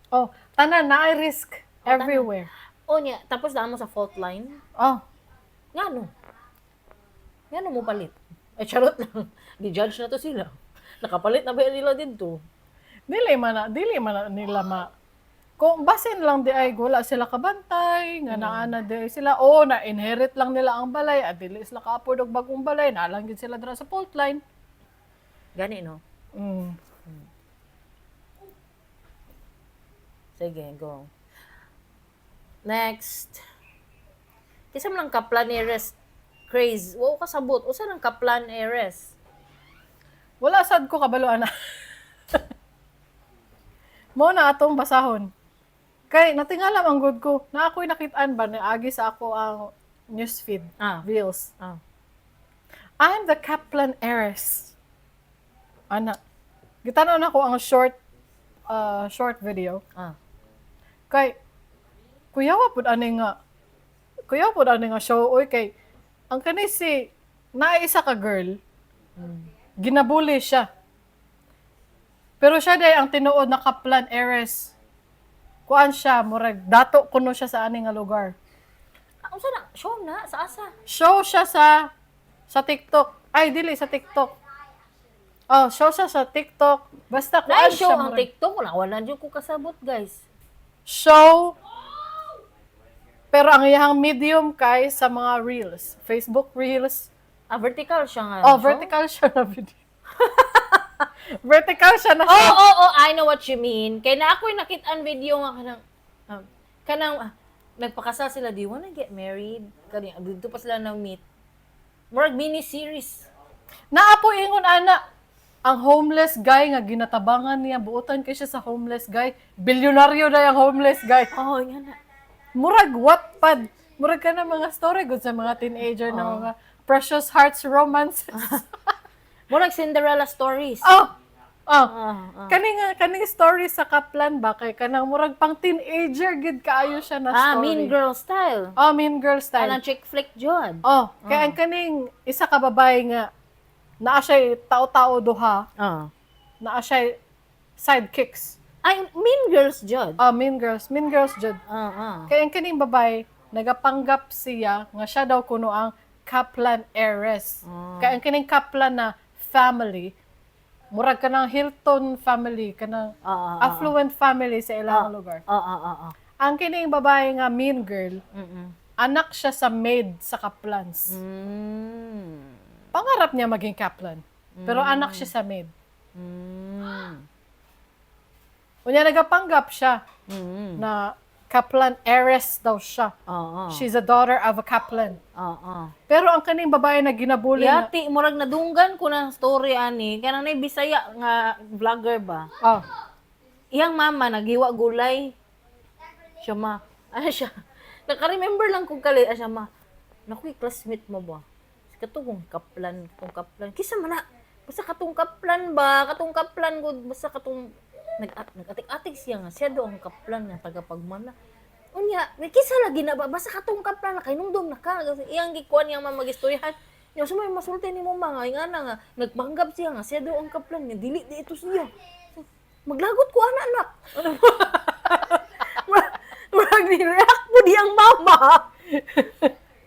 Oh, tanan na risk everywhere. O niya, tapos daan mo sa fault line. Oh, Ngano? Ngano mo palit? Ay, charot lang. Gi-judge na to sila. Nakapalit na ba nila dito? Dili man na nila ma kung basin lang di ay wala sila kabantay, nga naana di ay sila, oh, na inherit lang nila ang balay, at dili sila ka-afford og bagong balay, na lang gid sila dira sa fault line. Gani, no? Sige, go. Next. Kisa man lang Kaplan Eres craze. Wow, kasabot. Usa nang Kaplan Eres? Wala sad ko kabalo ana. Mo na atong basahon. Kay natingalam ang good ko. Na ako'y nakitaan ba naagi sa ako ang newsfeed, reels. I'm the Kaplan heiress. Ana. Gitanaw na ko ang short video. Kay kuyawa pud ani nga show oy kay ang kani si naa isa ka girl ginabuli siya. Pero siya day ang tinuod na Kaplan heiress. Kuan siya, murag dato kuno siya sa ani nga lugar. Ah, unsa na? Show na sa asa. Show siya sa TikTok. Ay, dili sa TikTok. Oh, show siya sa TikTok. Basta kuan Na show siya. ang Murag, TikTok, wala wala jud ko kasabot, guys. Show pero ang iyang medium kay sa mga reels, Facebook reels. Ah, vertical siya nga. Oh, show? vertical siya na video. Vertical siya na Oh, show. oh, I know what you mean. Kay na ako'y nakit-an video nga kanang nagpakasal sila, "Do you wanna get married?" Kani dito pa sila nang meet. Murag mini series. Naa po ingon ana. Ang homeless guy nga ginatabangan niya, buotan kay siya sa homeless guy. Bilyonaryo na yung homeless guy. Oh, nga na. Murag Wattpad. Murag ka na mga story good sa mga teenager na mga Precious Hearts romances. Murag Cinderella stories. Oh. Oh. Ah, ah. Kaning story sa Kaplan ba kay kanang murag pang teenager gid kaayo siya na Ah, story. Mean Girl style. Oh, Mean Girl style. Kanang chick flick jud. Oh, kaya ang kaning isa ka babae nga naa siya tao-tao duha, naa siya sidekicks. Ay, Mean Girls jud. Oh, Mean Girls jud. Kaya ang kaning babae nagapanggap siya nga siya daw kuno ang Kaplan heiress. Kaya ang kining Kaplan na family, murag kanang Hilton family, kanang affluent family sa ilang lugar. Ang kining babae nga mean girl, anak siya sa maid sa Kaplans. Pangarap niya maging Kaplan. Pero anak siya sa maid. Unya nagapanggap siya na Kaplan heiress daw siya. She's a daughter of a Kaplan. Pero ang kaning babae na ginabuli na, Yati, murag nadunggan ko na story ani. Kaya na Bisaya nga vlogger ba? Oh, Iyang mama naghiwa gulay. Siya ma. Ano siya? Naka-remember lang kung kali. Ah, siya ma. Naku, classmate mo ba? Kato kung kaplan, kung kaplan. Kisa man na. Basta katong kaplan ba? Katong kaplan ko. Basta katong nag-atik-atik siya nga. Siya do ang kaplan nga tagapagmana. Unya, may kisa lagi na ba? Basta katong kaplan na kay nungdong na ka. Kasi iyang gikuan niyang mama magistoryahan. Nya sumay masulti ni mo mga nga na nga nagpanggap siya nga siya daw ang kaplan nga dili di ito siya. Maglagot ko ana anak. Murag ni react po diyang mama.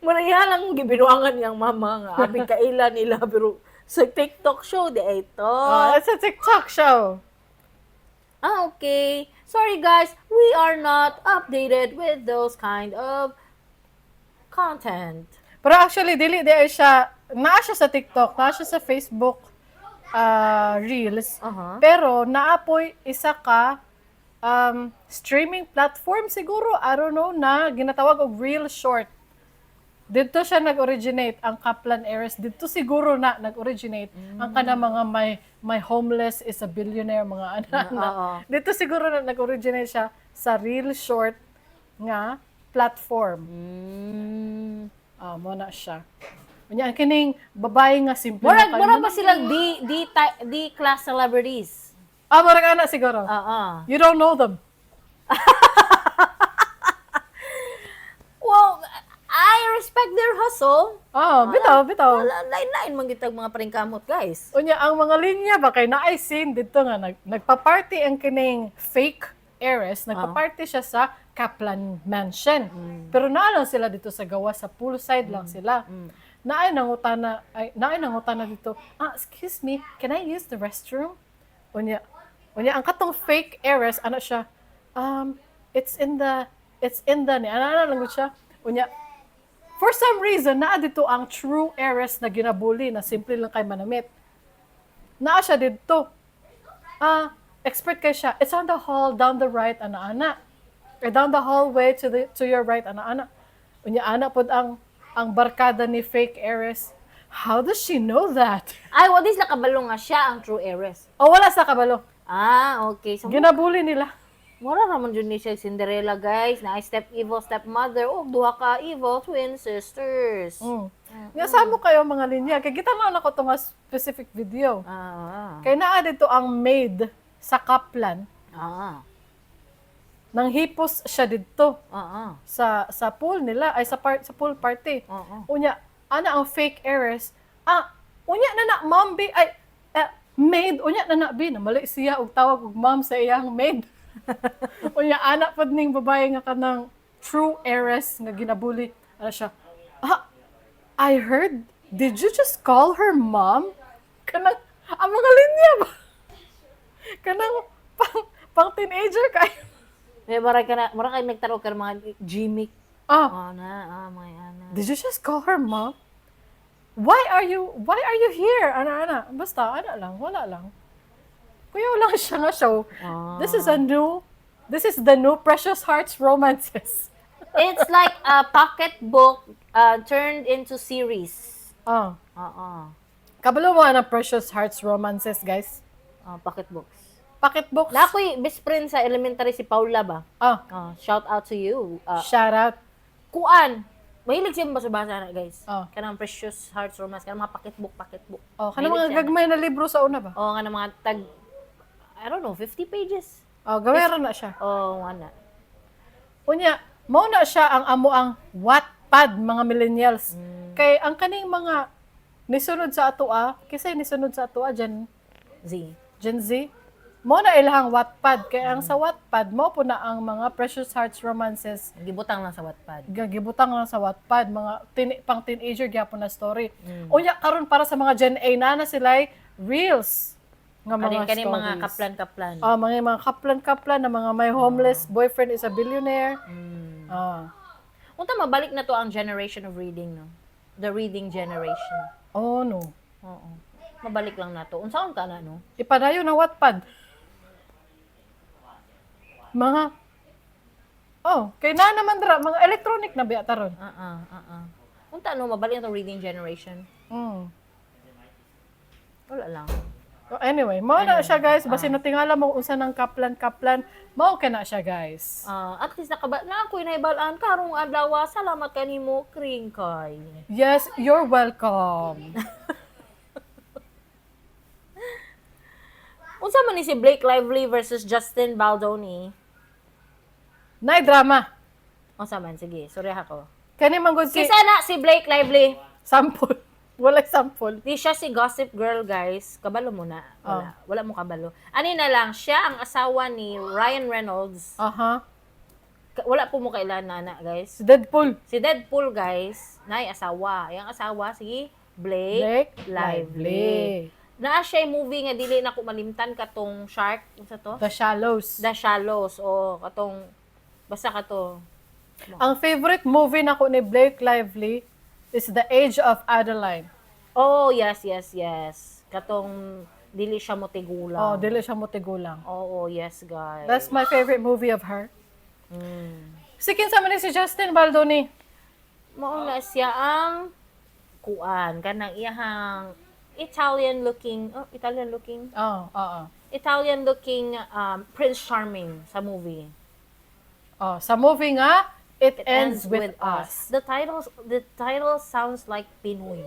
Murag iya lang gibinuangan niyang mama nga abi kaila nila pero sa TikTok show di ay to. Oh, it's a TikTok show. Ah, okay. Sorry guys, we are not updated with those kind of content. Pero actually, dili di ay siya, naa siya sa TikTok, naa siya sa Facebook Reels. Pero naapoy isa ka streaming platform siguro, I don't know, na ginatawag og Reel Short. Dito siya nag-originate ang Kaplan heiress. Dito siguro na nag-originate ang kana mga may homeless is a billionaire, mga anak na. Dito siguro na nag-originate siya sa Reel Short nga platform. Ah, mo na siya. Unya ang kining babae nga simple Murag na kayo. murag ba silang D class celebrities? Ah, murag ana siguro. Oo. You don't know them. Well, I respect their hustle. Oh, bitaw, bitaw. Wala, lain-lain man gitag mga paringkamot, guys. Unya ang mga linya ba kay naay scene dito nga nagpa-party ang kining fake heiress, nagpa-party siya sa Kaplan Mansion. Pero naa lang sila dito sa gawas, sa poolside lang sila. Naay nangutana dito. "Ah, excuse me, can I use the restroom?" Unya ang katong fake heiress ano siya? It's in the ni ana lang gud siya. Unya for some reason naa dito ang true heiress na ginabuli na simple lang kay manamit. Naa siya dito. Ah, expert kay siya. "It's on the hall, down the right, ana-ana. Or down the hallway to your right, ana-ana." Unya ana pod ang barkada ni fake heiress. "How does she know that?" Ay, wa di sila kabalo nga siya ang true heiress. Oh, wala sa kabalo. Ah, okay. So, Ginabuli nila. mura raman jud ni siya Cinderella, guys. Na step evil stepmother o duha ka evil twin sisters. Nga sa mo kayo mga linya. Kay kita na nako to nga specific video. Kay naa dito ang maid sa Kaplan. Nang hipos siya didto sa pool nila ay sa pool party. Unya ana ang fake heiress. "Ah, unya na na ma'am bi ay eh, maid, unya na na bi." Namali siya og tawag og ma'am sa iyang maid. Unya ana pod ning babae nga kanang true heiress nga ginabuli. Ano siya? "Ah, I heard, did you just call her mom?" Kanang ang mga linya ba? Kanang pang teenager kayo. May mura ka na, mura kay nagtaro ka ng mga gimmick. Ah, Oh na, ah, mga ana. "Did you just call her mom? Why are you here?" Ana, ana. Basta, ana lang. Wala lang. Kuyaw lang siya nga show. This is the new Precious Hearts romances. It's like a pocket book turned into series. Ah. Oo. Kabalo mo na Precious Hearts Romances, guys. Oh, pocket books. Pocket books. Na ako'y best friend sa elementary si Paula ba? Ah, Oh, shout out to you. Ah, shout out. Kuan. Mahilig siya basa-basa na, guys. Oh. Kanang Precious Hearts Romance, kanang mga pocketbook, pocketbook. Oh, kanang Mahilig mga siya na. gagmay na libro sa una ba? Oo, nga mga tag, I don't know, 50 pages. Oh, gawero na siya. Oo, nga na. Unya, mao na siya ang amo ang Wattpad mga millennials. Kay ang kaning mga nisunod sa atoa, kisay nisunod sa atoa Gen Z. Gen Z, mao na ilahang Wattpad kay ang sa Wattpad mao po na ang mga Precious Hearts Romances. Gibutang lang sa Wattpad. Gagibutang lang sa Wattpad mga pang teenager gyapon na story. Unya karon para sa mga Gen A na na sila'y reels nga mga Kaning kaning mga stories. kaplan-kaplan. Ah, mga kaplan-kaplan na mga may homeless boyfriend is a billionaire. Ah. Unta mabalik na to ang generation of reading, no? The reading generation. Oh no. Oo. Mabalik lang na to. Unsaon ka na, no? Ipadayon ang Wattpad. Mga Oh, kay na naman dra mga electronic na biya taron. Ah, ah, ah. Unta no, mabalik na to reading generation. Wala lang. Oh, anyway, mao na siya, guys, basin natingala mo unsa nang kaplan-kaplan, mao ka na siya, guys. Ah, at least nakaba na ako'y nahibalaan karong adlaw. Salamat kanimo, Kringkoy. Yes, you're welcome. Unsa man ni si Blake Lively versus Justin Baldoni? Nay drama. Unsa man, sige, sorry ako. Kani man gud si Kisa na si Blake Lively. Sample. Walay sample. Di siya si Gossip Girl, guys. Kabalo mo na. Wala. Wala mo kabalo. Ani na lang, siya ang asawa ni Ryan Reynolds. Aha. Wala po mo kailan na, guys. Si Deadpool. Si Deadpool, guys, nay asawa. Yang asawa si Blake, Blake Lively. Lively. Naa siya movie nga dili na ko malimtan katong shark, unsa to? The Shallows. The Shallows o katong basta kato. Ang favorite movie nako ni Blake Lively is The Age of Adeline. Oh, yes. Katong dili siya motigulang. Oh, dili siya motigulang. Oo, yes, guys. That's my favorite movie of her. Si kinsa man ni si Justin Baldoni. Mao na siya ang kuan kanang iyahang Italian looking, oh, Italian looking, Oh, oo. Italian looking Prince Charming sa movie. Oh, sa movie nga It Ends With Us. The title sounds like Pinoy.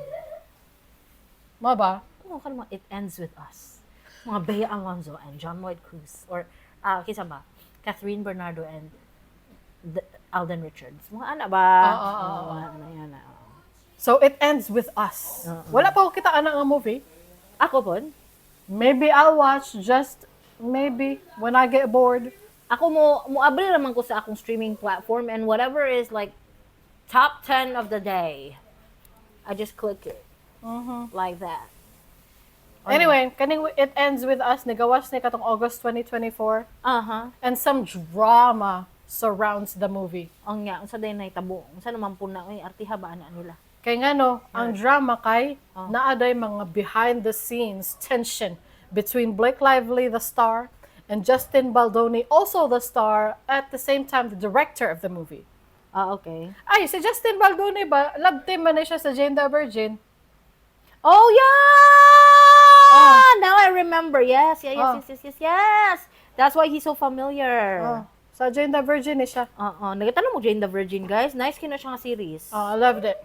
Mo ba? Ano ka mga It Ends With Us? Mga Bea Alonzo and John Lloyd Cruz or kinsa ba? Kathryn Bernardo and Alden Richards. Mga ana ba? Oo. Mga ana yan. Oo. So It Ends With Us. Wala pa ko kita ana nga movie. Ako po, Maybe I'll watch, just maybe, when I get bored. Ako mo abri raman ko sa akong streaming platform and whatever is like top 10 of the day, I just click it. Like that. Anyway, kaning It Ends With Us nigawas ni katong August 2024 and some drama surrounds the movie. Ang nga, unsa day nahitabo? Unsa naman po na, uy, artiha ba ana nila? Kay ngano, ang drama kay naa day mga behind the scenes tension between Blake Lively, the star, and Justin Baldoni, also the star, at the same time the director of the movie. Ah, okay. Ay, si Justin Baldoni ba, love team man na siya sa Jane the Virgin. Oh, yeah! Now I remember. Yes, yeah, yes, yes. That's why he's so familiar. Oh, sa Jane the Virgin ni siya. Oo. Nagatanong mo Jane the Virgin, guys. Nice kina siya nga series. Oh, I loved it.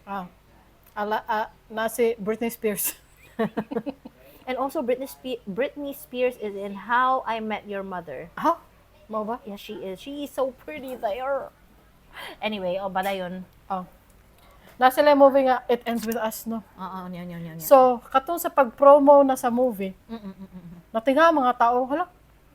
Ah. Ala, na si Britney Spears. And also, Britney Spears is in How I Met Your Mother. Ha? Mao ba? Yes, she is. She is so pretty there. Anyway, oh, bala yun. Oh. Na sila yung movie nga It Ends With Us, no? Oo, yan. So, katong sa pag-promo na sa movie, natinga mga tao, hala,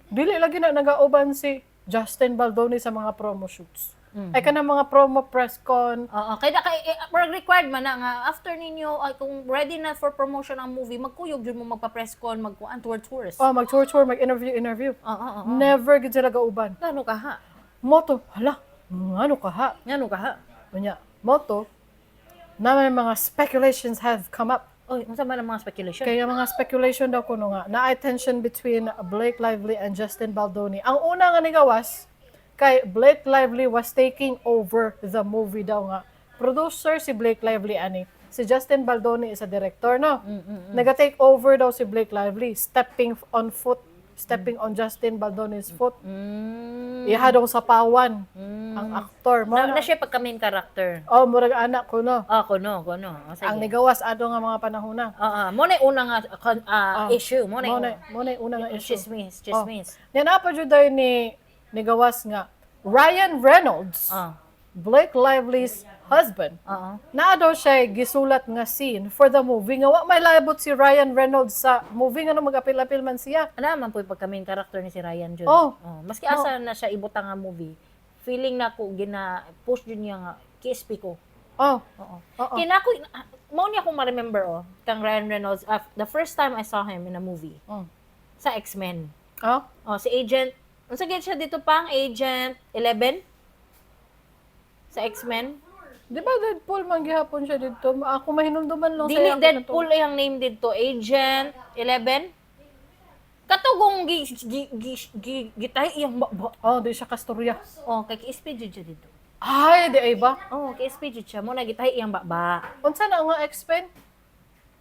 dili lagi na nagauban si Justin Baldoni sa mga promo shoots. Ay kanang mga promo press con. Oo, kaya kay eh, required man na nga after ninyo ay kung ready na for promotion ang movie, magkuyog jud mo magpa-press con, magkuan tour tours. Oh, mag-tour tour, mag-interview interview. Oo. Never gid sila gauban. Ngano ka ha? Moto, hala, ngano ka ha? Ngano ka ha? Unya, moto, na may mga speculations have come up. Oy, unsa man ang mga speculation? Kaya mga speculation daw kuno nga, na tension between Blake Lively and Justin Baldoni. Ang una nga nigawas, kay Blake Lively was taking over the movie daw nga. Producer si Blake Lively ani. Si Justin Baldoni is a director, no? Naga-take over daw si Blake Lively, stepping on Justin Baldoni's foot. Iha daw sa pawan ang aktor. Mo Na, na, na siya pagka main character. Oh, murag anak ko, no? Ah, kuno, kuno. Oh, sige. Ang nigawas ato nga mga panahon na. Ah, ah. Mo na yung una nga issue. Mo na Mo yung na, mo na yung una nga issue. Chismis, chismis. Oh. Yan na pa jud day ni nigawas nga Ryan Reynolds, Blake Lively's husband. Oo. Naa daw siya gisulat nga scene for the movie nga wa may labot si Ryan Reynolds sa movie nga mag-apil-apil man siya. Ano man po yung pagka main character ni si Ryan jud. Oh. Maski asa na siya ibutang nga movie, feeling na ko gina push jud niya nga KSP ko. Oh. Oo. Oo. Kaya na ako, mao niya akong ma-remember oh, kang Ryan Reynolds, the first time I saw him in a movie, sa X-Men. Oh. Oh, si Agent, unsa gyud siya dito pang Agent 11 sa X-Men? Di ba Deadpool man gihapon siya dito? Ako mahinumduman lang sa Dili iyang Deadpool ang name dito, Agent 11. Katugong gi gi gi, gi, gitay iyang ba. Oh, di siya kastorya. Oh, kay KSP jud siya dito. Ay, di ay ba? Oh, KSP jud siya mo na gitay iyang baba. Unsa na nga X-Men?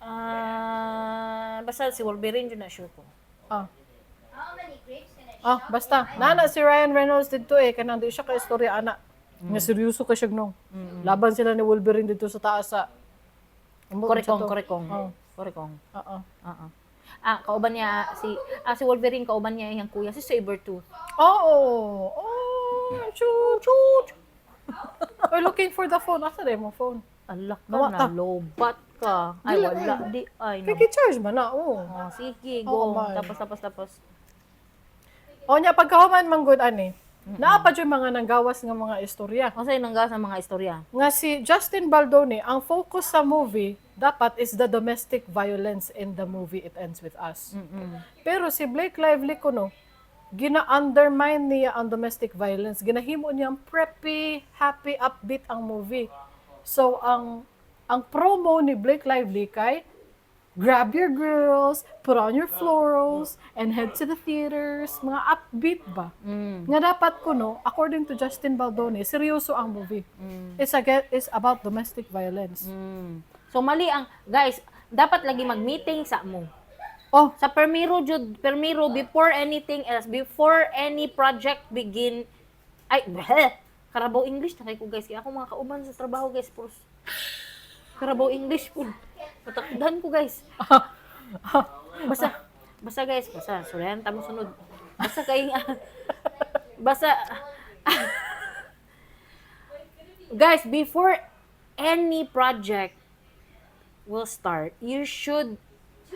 Ah, basta si Wolverine jud na sure ko. Ah. How many grapes can I Ah, basta. Nana si Ryan Reynolds dito eh kanang di siya ka istorya ana. Nga seryoso ka siya no. Laban sila ni Wolverine dito sa taas sa Korekong, Unsa to? korekong. Oh. Korekong. Oo. Oo. Ah, kauban niya si Wolverine, kauban niya iyang kuya si Sabretooth. Oh, oh, choo, choo, choo. We're looking for the phone. Asa rin mo phone? Alak ka Nawa na, ta. lobat ka. Ay, Dili, wala. ay. Di, ay, no. Kaya charge man na, oh. Oh, sige, Oo, go. man. Tapos, tapos, tapos. O nya, pagkahuman man good, ani, naa pa dyan mga nanggawas nga mga istorya. O sa'yo nanggawas ang mga istorya. Nga si Justin Baldoni, ang focus sa movie, dapat is the domestic violence in the movie It Ends With Us. Pero si Blake Lively kuno, gina-undermine niya ang domestic violence. Ginahimo niya ang preppy, happy, upbeat ang movie. So, ang promo ni Blake Lively kay grab your girls, put on your florals, and head to the theaters. Mga upbeat ba? Nga dapat kuno, according to Justin Baldoni, seryoso ang movie. It's about domestic violence. So, mali ang, guys, dapat lagi mag-meeting sa mo. Oh, Sa permiro, jud, permiro, before anything else, before any project begin, ay, bleh, Carabao English na kay ko, guys. Kaya ako mga kauban sa trabaho, guys, puros Carabao English po. Matakdan ko, guys. Basta, basta guys, basta, surayan tamo sunod. Basta kay, basta, guys, before any project will start, you should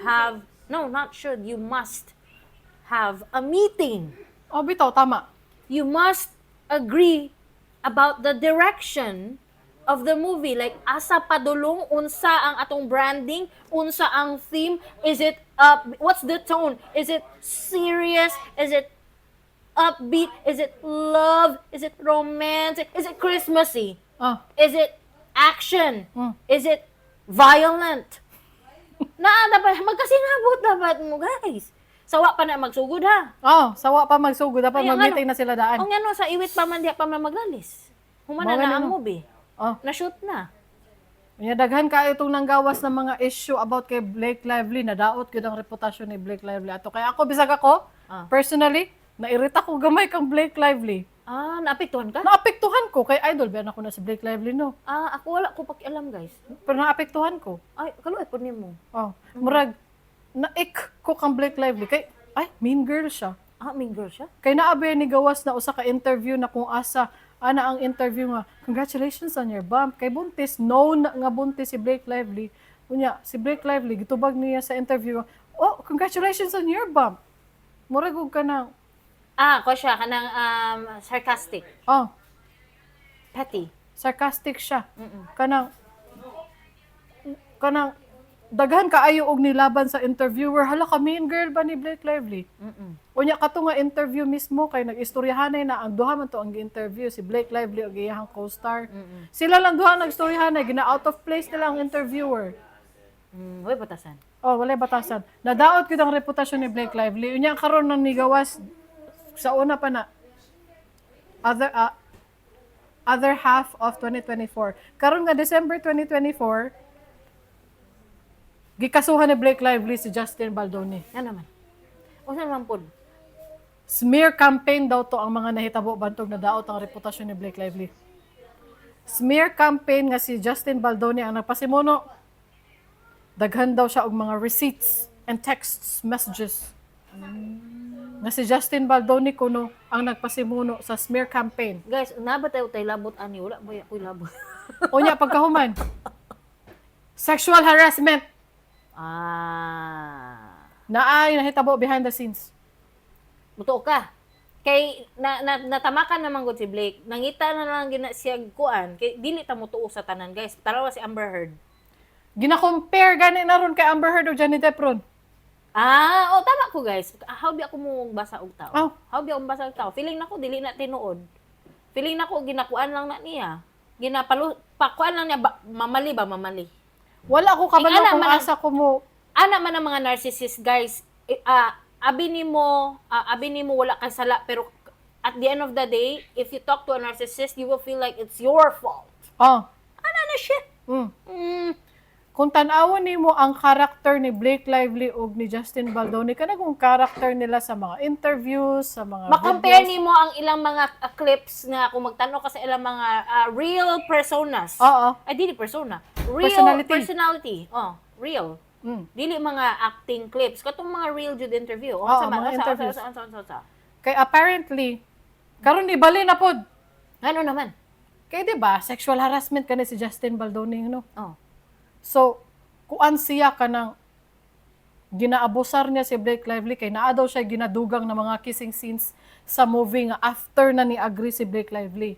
have, no, not should, you must have a meeting. Oh, bitaw, tama. You must agree about the direction of the movie. Like, asa padulong, unsa ang atong branding, unsa ang theme, is it up, what's the tone? Is it serious? Is it upbeat? Is it love? Is it romantic? Is it Christmassy? Is it action? Is it violent? Na dapat magkasinabot dapat mo, guys. Sawa pa na magsugod ha. Oh, sawa pa magsugod. Dapat Ay, ang mag-meeting ano- na sila daan. Ang ano sa iwit pa man diha pa man maglalis. Humana Mao na gani, ang no? movie. Oh. Na-shoot na. Nya daghan kaayo itong nanggawas ng mga issue about kay Blake Lively. Nadaot gyud ang reputasyon ni Blake Lively ato. Kaya ako bisag ako, personally, nairita ko gamay kang Blake Lively. Ah, naapektuhan ka? Naapektuhan ko kay idol ba ako na si Blake Lively, no. Ah, ako wala ko pakialam, guys. Pero naapektuhan ko. Ay, kaluoy po nimo. Oh, murag naik ko kang Blake Lively kay ay mean girl siya. Ah, mean girl siya. Kay naabi ni gawas na usa ka interview na kung asa ana ang interview nga, "Congratulations on your bump," kay buntis, known nga buntis si Blake Lively. Unya si Blake Lively gitubag niya sa interview, "Oh, congratulations on your bump." Murag og kanang Ah, ko siya kanang sarcastic, oh, petty. Sarcastic siya. Kanang daghan kaayo og nilaban sa interviewer. Hala ka, mean girl ba ni Blake Lively? Unya kato nga interview mismo kay nag-istoryahanay na ang duha man to ang gi-interview, si Blake Lively ug iyang co-star. Sila lang duha nag-istoryahanay, gina out of place nila ang interviewer. Way batasan. Oh, walay batasan. Nadaot gyud ang reputasyon ni Blake Lively. Unya karon nang nigawas sa una pa na other half of 2024. Karon nga December 2024, Gikasuhan ni Blake Lively si Justin Baldoni. Ano naman? Unsa naman pod? Smear campaign daw to ang mga nahitabo bantog na daot ang reputasyon ni Blake Lively. Smear campaign nga si Justin Baldoni ang nagpasimuno. Daghan daw siya og mga receipts and texts messages. Nga si Justin Baldoni kuno ang nagpasimuno sa smear campaign. Guys, naa ba tayo tay labot ani? Wala ba ako'y labot? Unya pagkahuman. Sexual harassment naay nahitabo behind the scenes. Mutuo ka. Kay na natamakan naman gud si Blake. Nangita na lang gina siya kuan kay dili ta mutuo sa tanan, guys. Tarawa si Amber Heard. Gina-compare gani na ron kay Amber Heard o Johnny Depp ron. Ah, oh, tama ko, guys. How bi ako mo basa og tao? Oh. How bi ako basa og tao? Feeling nako dili na tinuod. Feeling nako ginakuan lang na niya. Ginapalo pakuan lang niya ba, mamali ba mamali. Wala ko kabalo Ingana kung man ang- asa ko mo. Ana man ang mga narcissist, guys. Eh, abi nimo wala kay sala, pero at the end of the day, if you talk to a narcissist, you will feel like it's your fault. Oh. Ana na shit. Kung tan-awon nimo ang character ni Blake Lively ug ni Justin Baldoni, kana kung character nila sa mga interviews, sa mga Ma-compare videos. nimo ang ilang mga clips nga kung magtan-aw ka sa ilang mga real personas. Oo. Ay, dili persona. Real Personality. Personality. Oh, real. Dili mga acting clips. Katong mga real jud interview. Oh, Oo, sa mga mga interviews. Sa. Kay apparently, karon ibali na pod. Ano naman? Kay di ba, sexual harassment kani si Justin Baldoni, no? Oh. So, kuan siya kanang ginaabusar niya si Blake Lively kay naa daw siya ginadugang na mga kissing scenes sa movie nga after na ni agree si Blake Lively.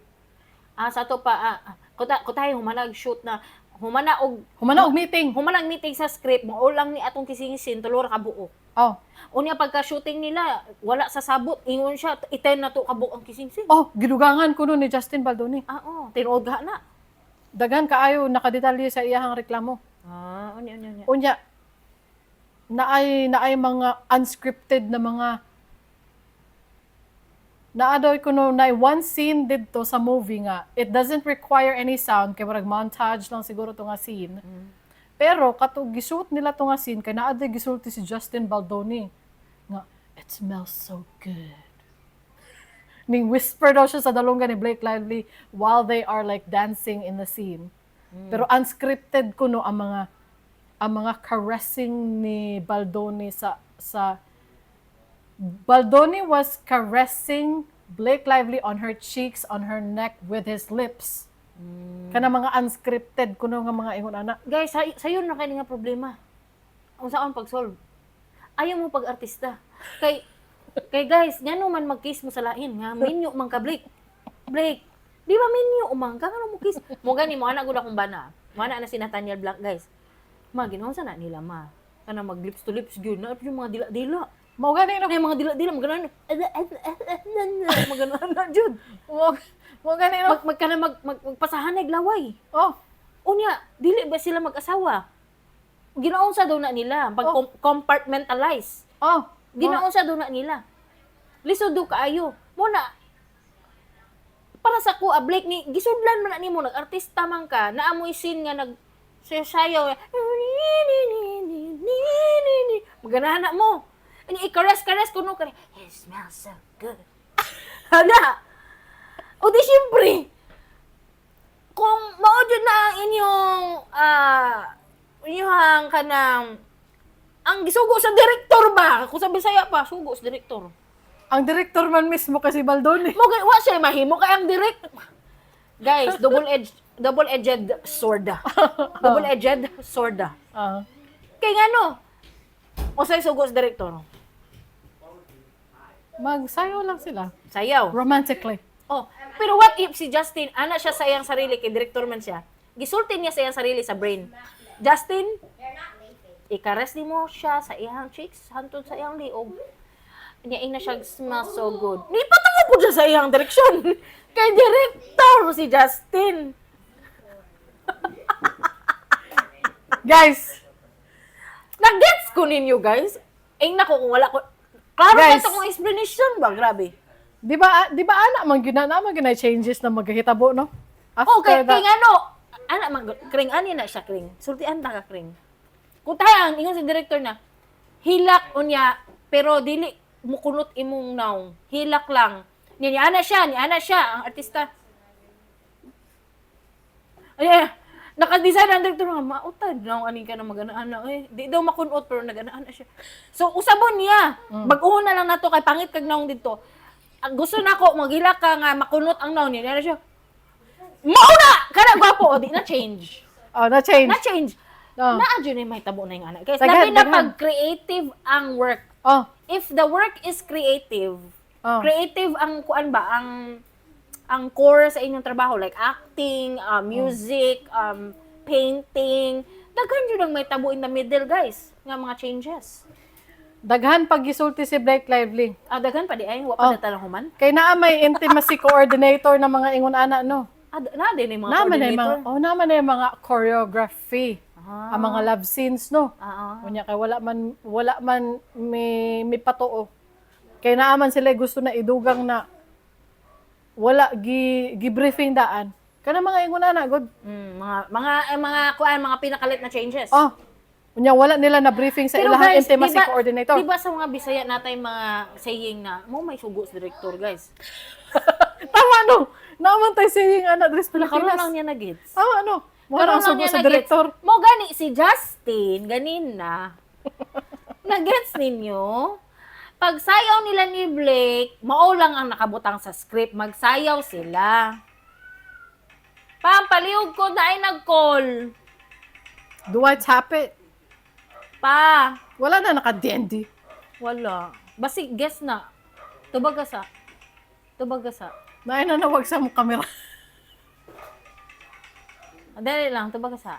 Ah, sa to pa kuta kutay humanag shoot na humana og Humana og meeting. humanag meeting sa script mo lang ni atong kissing scene tulo ra ka buok. Oh. Unya pagka shooting nila wala sa sabot, ingon siya i-10 na to ka buok ang kissing scene. Oh, gidugangan kuno ni Justin Baldoni. Ah, oh, tinuod ga na. Daghan kaayo nakadetalye sa iyahang reklamo. Ah, unya unya unya. Unya naay mga unscripted na mga naa daw kuno naay one scene didto sa movie nga it doesn't require any sound kay murag montage lang siguro to nga scene. Pero kato gishoot nila to nga scene kay naa daw gisulti si Justin Baldoni nga, "It smells so good." Ning whisper daw siya sa dalunggan ni Blake Lively while they are like dancing in the scene. Pero unscripted kuno ang mga caressing ni Baldoni sa Baldoni was caressing Blake Lively on her cheeks, on her neck with his lips. Kana mga unscripted kuno nga mga ingon ana. Guys, sayon na kay nga problema. Ang saan pag-solve? Ayaw mo pag-artista. Kay guys, ngano man mag-kiss mo sa lain nga minyo man ka, Blake. Blake, di ba minyo man ka, ngano mo kiss? Mo gani mo ana gud akong bana. Mo ana na si Nathaniel Blanc, guys. Ma ginawa sa na nila ma. Kana mag lips to lips gyud na yung mga dila-dila. Mao gani no. Yung mga dila-dila magano. Magano na jud. Mao gani no. Mag magkana mag, mag magpasahanay laway. Oh, Unya, dili ba sila mag-asawa? Ginaunsa daw na nila pag Oh. compartmentalize. Oh. Ginaunsa daw na nila. Lisod daw kaayo. Muna para sa ko, Blake, ni gisudlan man na nimo, nag-artista man ka, naamoy scene nga nag sayaw, maganahan na mo. Ani i-caress-caress kuno ka. "It smells so good." Hala. O di syempre, kung mao jud na ang inyong inyong kanang ang gisugo sa direktor ba? Kung sa Bisaya pa, sugo sa direktor. Ang director man mismo kasi Baldoni. Mo gani wa siya mahimo kay ang direct. Guys, double edged sword. Double edged sword. Kay ngano? Usay sugo sa direktor? Magsayaw lang sila. Sayaw. Romantically. Oh, pero what if si Justin, ana siya sa iyang sarili, kay director man siya. Gisulti niya sa iyang sarili sa brain. Justin, They're not leafy. ikares nimo siya sa iyang cheeks, hantod sa iyang liog. Niya ing na siya smell so good. Ni patungo po siya sa iyang direksyon. Kay director si Justin. Guys, Nag-gets ko ninyo, guys. Ing nako kung wala ko. Klaro Guys. na ito kung explanation ba? Grabe. di ba ana man gyud na man gyud na changes na maghitabo, no? After Oh, kay, that. kay ngano? Ana man kring ani na siya kring. Sultian ta ka kring. Kung tayo, ang ingon si director na, hilak unya, pero dili mukunot imong naong. Hilak lang. Niya, niana siya, niana siya, ang artista. Ay, ay, naka-design ang director nga, mautad na aning ka na mag-ana eh. Di daw makunot, pero nag-ana siya. So, usabon niya. Bag-uhon na lang nato kay pangit kag naong dito. Ang gusto nako maghilak ka nga makunot ang naong niya. Niana siya. Mauna! Kana gwapo, o di na change. Oh, na change. Na change. Oh. Naa jud may tabo na yung anak. Guys, Daghan, labi na daghan. pag creative ang work. Oh. If the work is creative, Oh. creative ang kuan ba ang core sa inyong trabaho, like acting, music, painting, daghan jud ang may tabo in the middle, guys, nga mga changes. Daghan pag gisulti si Blake Lively. Ah, daghan pa di ay wa pa Oh. na talang human. Kay naa may intimacy coordinator na mga ingon ana, no. Ah, na din yung mga Naa man na yung coordinator. mga, oh, naa man na yung mga choreography. Ang mga love scenes, no. Ah, ah. Unya kay wala man may patuo. Kay naa man sila gusto na idugang na wala gi briefing daan. Kana mga ingon ana god. Mga kuan, mga pinakalit na changes. Oh. Unya wala nila na briefing sa ilahang intimacy di ba- coordinator. Di ba sa mga Bisaya natay mga saying na mo may sugo sa director, guys. Tama no. Naa man tay saying ana diri sa Karon Pilipinas. lang niya na-gets. Tama no. Mo Karon ang lang sugo niya sa na-gets. director. Mo gani si Justin ganina. Na-gets ninyo? Pag sayaw nila ni Blake, mao lang ang nakabutang sa script. Magsayaw sila. Pam, palihog ko na ay nag-call. Do I tap it? Pa, Wala na naka-DND. wala. Basi, guess na. Tubag ka sa. Tubag ka sa. Naay na nawag sa mong kamera. Dali lang, tubag ka sa.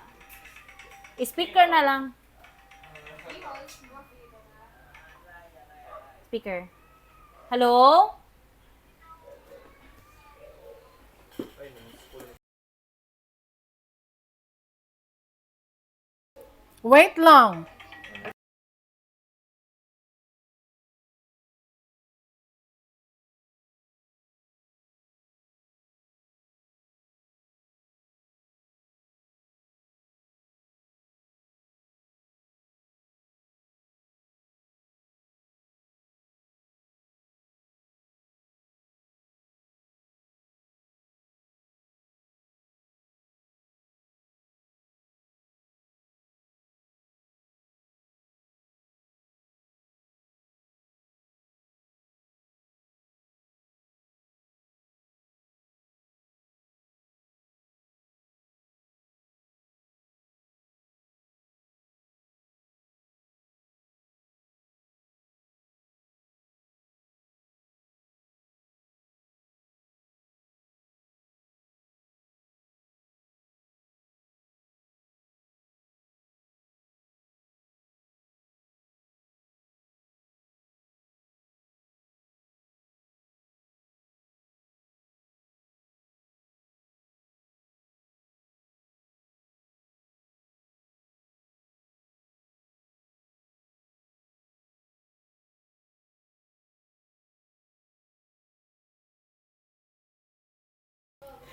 Speaker na lang. Speaker. Hello? Wait lang.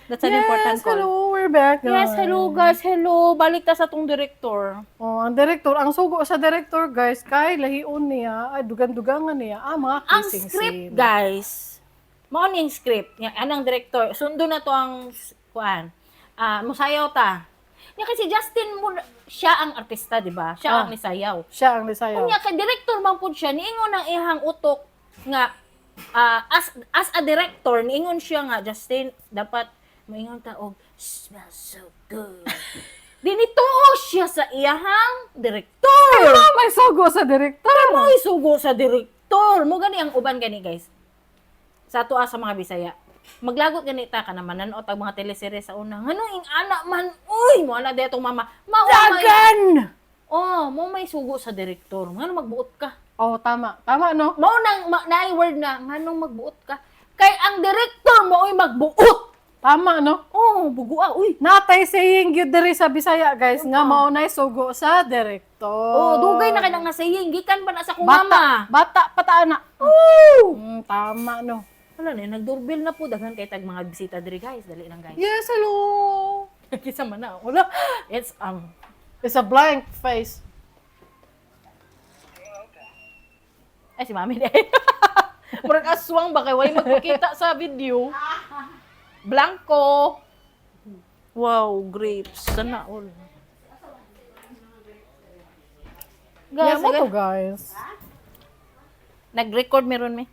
That's an important Yes, call. hello, we're back. Yes, hello guys. Hello. Balik ta sa tong director. Oh, ang director, ang sugo sa director, guys, kay lahion niya, ay dugan-dugangan niya, ah, mga Ang kissing script, scene. guys. Mao ni ang script. Nga anang director. Sundo na to ang kuan. Ah, musayaw ta. Nya kasi Justin mo siya ang artista, di ba? Siya Ah. ang nisayaw. Siya ang nisayaw. Unya kay director man pud siya niingon ang ihang utok nga as a director niingon siya nga, "Justin, dapat moingon ta og smells so good." Dinituo siya sa iyahang director. Ah, may sugo sa director. Mo'y sugo sa direktor. Mo gani ang uban gani, guys. Sa atoa sa mga Bisaya. Maglagot gani ta ka naman nanood ang mga teleserye sa una. Ngano ing ana man uy, mo ana detong mama. Mao may Dagan! Oh, mo may sugo sa direktor. Ngano magbuot ka? Oh, tama. Tama, no? Mao nang ma, naay word na nganong magbuot ka? Kay ang direktor mo oy magbuot. Tama, no? Oh, bugua uy. Natay saying gyud diri sa Bisaya, guys, nga mao nay sugo sa director. Oh, dugay na kay nga saying gikan pa na sa kong Bata, mama. bata pa ta na. Oh! Tama, no? Wala na, nagdoorbell na po daghan kay tag mga bisita diri, guys. Dali lang, guys. Yes, hello. Kisa man na. Wala. It's It's a blank face. Ay, si Mami di. Murag aswang ba kay way magpakita sa video. Blanco. Wow, grapes. Sana all. Yeah, Guys, mo to, guys. nag-record meron mi.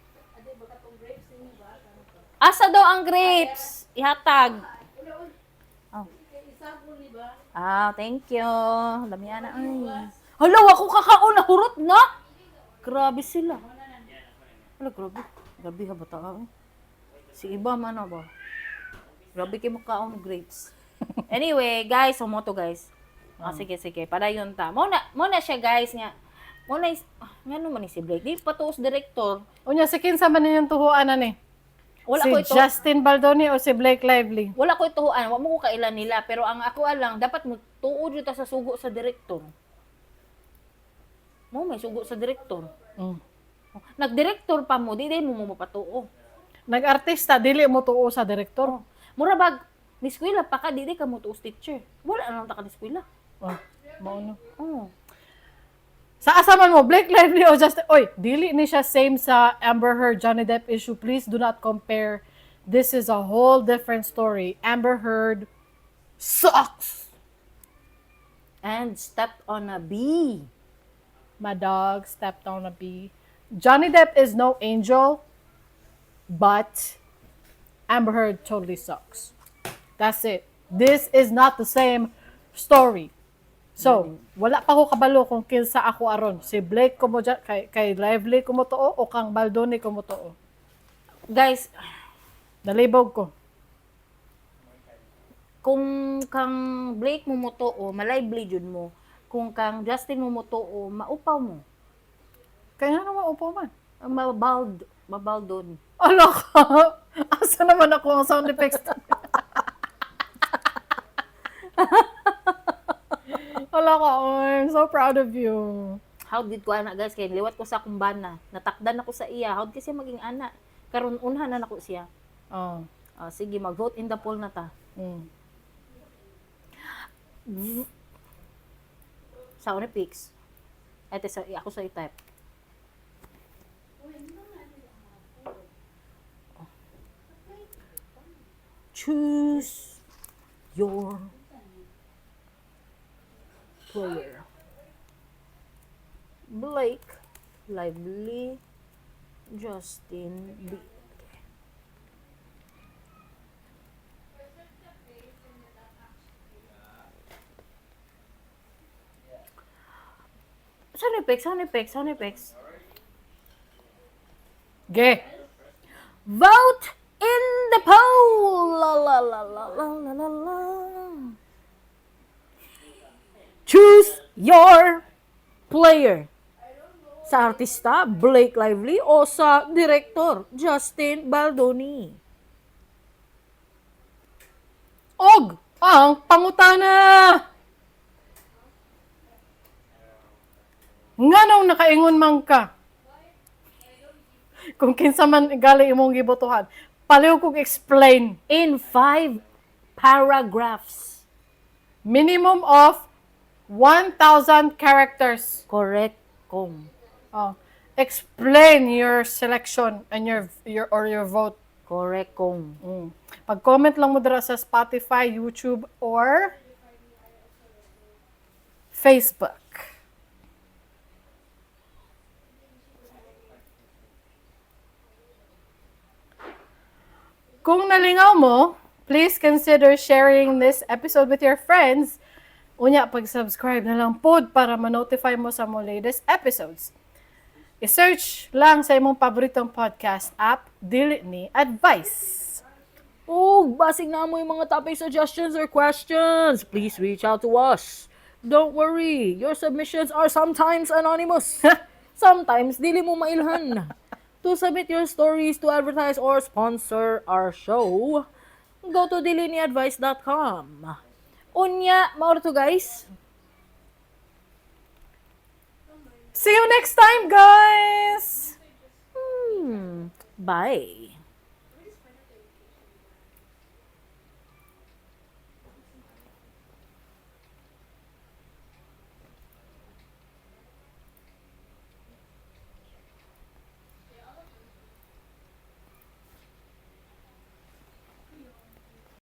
Asa daw ang grapes? Ihatag. Oh. Ah, thank you. Damihan na. Ay. Hala, ako kakaon. Nahurot na. Grabe sila. Hala, grabe. Grabe ha bata. Eh. Si iba man na ba? Grabe kay makaon grapes. Anyway, guys, sumoto guys. Ah, sige, sige. Padayon ta. Mo na siya guys nga. Mo na is, ah, ngano man ni si Blake. Di pa tuos director. Unya, si kinsa man ninyong tuhuan ani? Wala si ko ito. Justin Baldoni o si Blake Lively? Wala ko ituhuan, wa mo ko kailan nila, pero ang ako lang dapat mo tuod jud ta sa sugo sa direktor. Mo may sugo sa direktor. Nagdirektor pa mo, di day mo mo mapatuo. Nag-artista, dili mo tuo sa direktor. Mura bag niskwela pa ka, di day ka mo tuos teacher. Wala na lang ta ka niskwela. Oh, mao no. Oh. Sa asa man mo, Blake Lively o Justin... Oy, dili ni siya same sa Amber Heard, Johnny Depp issue. Please do not compare. This is a whole different story. Amber Heard sucks! And stepped on a bee. My dog stepped on a bee. Johnny Depp is no angel, but Amber Heard totally sucks. That's it. This is not the same story. So, wala pa ko kabalo kung kinsa ako aron. Si Blake ko mo kay Lively ko mo tuo o kang Baldoni ko mo tuo. Guys, Nalibog ko. Kung kang Blake mo motuo, malively jud mo. Kung kang Justin mo motuo, maupaw mo. Kaya nga naman upo man. Mabald, mabaldon. Ala ka. Asa naman ako ang sound effects? Ala ka. Oh, I'm so proud of you. How did ko ana guys kay liwat ko sa akong bana. Natakdan ako sa iya. How kasi maging ana? Karon unha na nako siya. Oh. Ah, sige, mag-vote in the poll na ta. Sa una picks. Ate sa ako sa i-type. Choose your player. Blake Lively, Justin B. Okay. Sound effects, sound effects, sound effects. Ge. Vote in the poll! La la la la la la la la. Choose your player. Sa artista, Blake Lively, o sa director, Justin Baldoni. Og ang pangutana. Nganong nakaingon man ka? Kung kinsa man gali imong gibotohan, paliw kog explain. In five paragraphs. Minimum of 1,000 characters. Correct kong. Oh. Explain your selection and your or your vote. Correct kong. Pag-comment lang mo dira sa Spotify, YouTube, or Facebook. Kung nalingaw mo, please consider sharing this episode with your friends. Unya, pag-subscribe na lang pod para ma-notify mo sa mga latest episodes. I-search lang sa imong paboritong podcast app, Dili Ni Advice. Oh, basig na mo yung mga topic suggestions or questions. Please reach out to us. Don't worry, your submissions are sometimes anonymous. Sometimes, dili mo mailhan. To submit your stories, to advertise or sponsor our show, go to diliniadvice.com. Unya, mao to guys. See you next time, guys! Bye.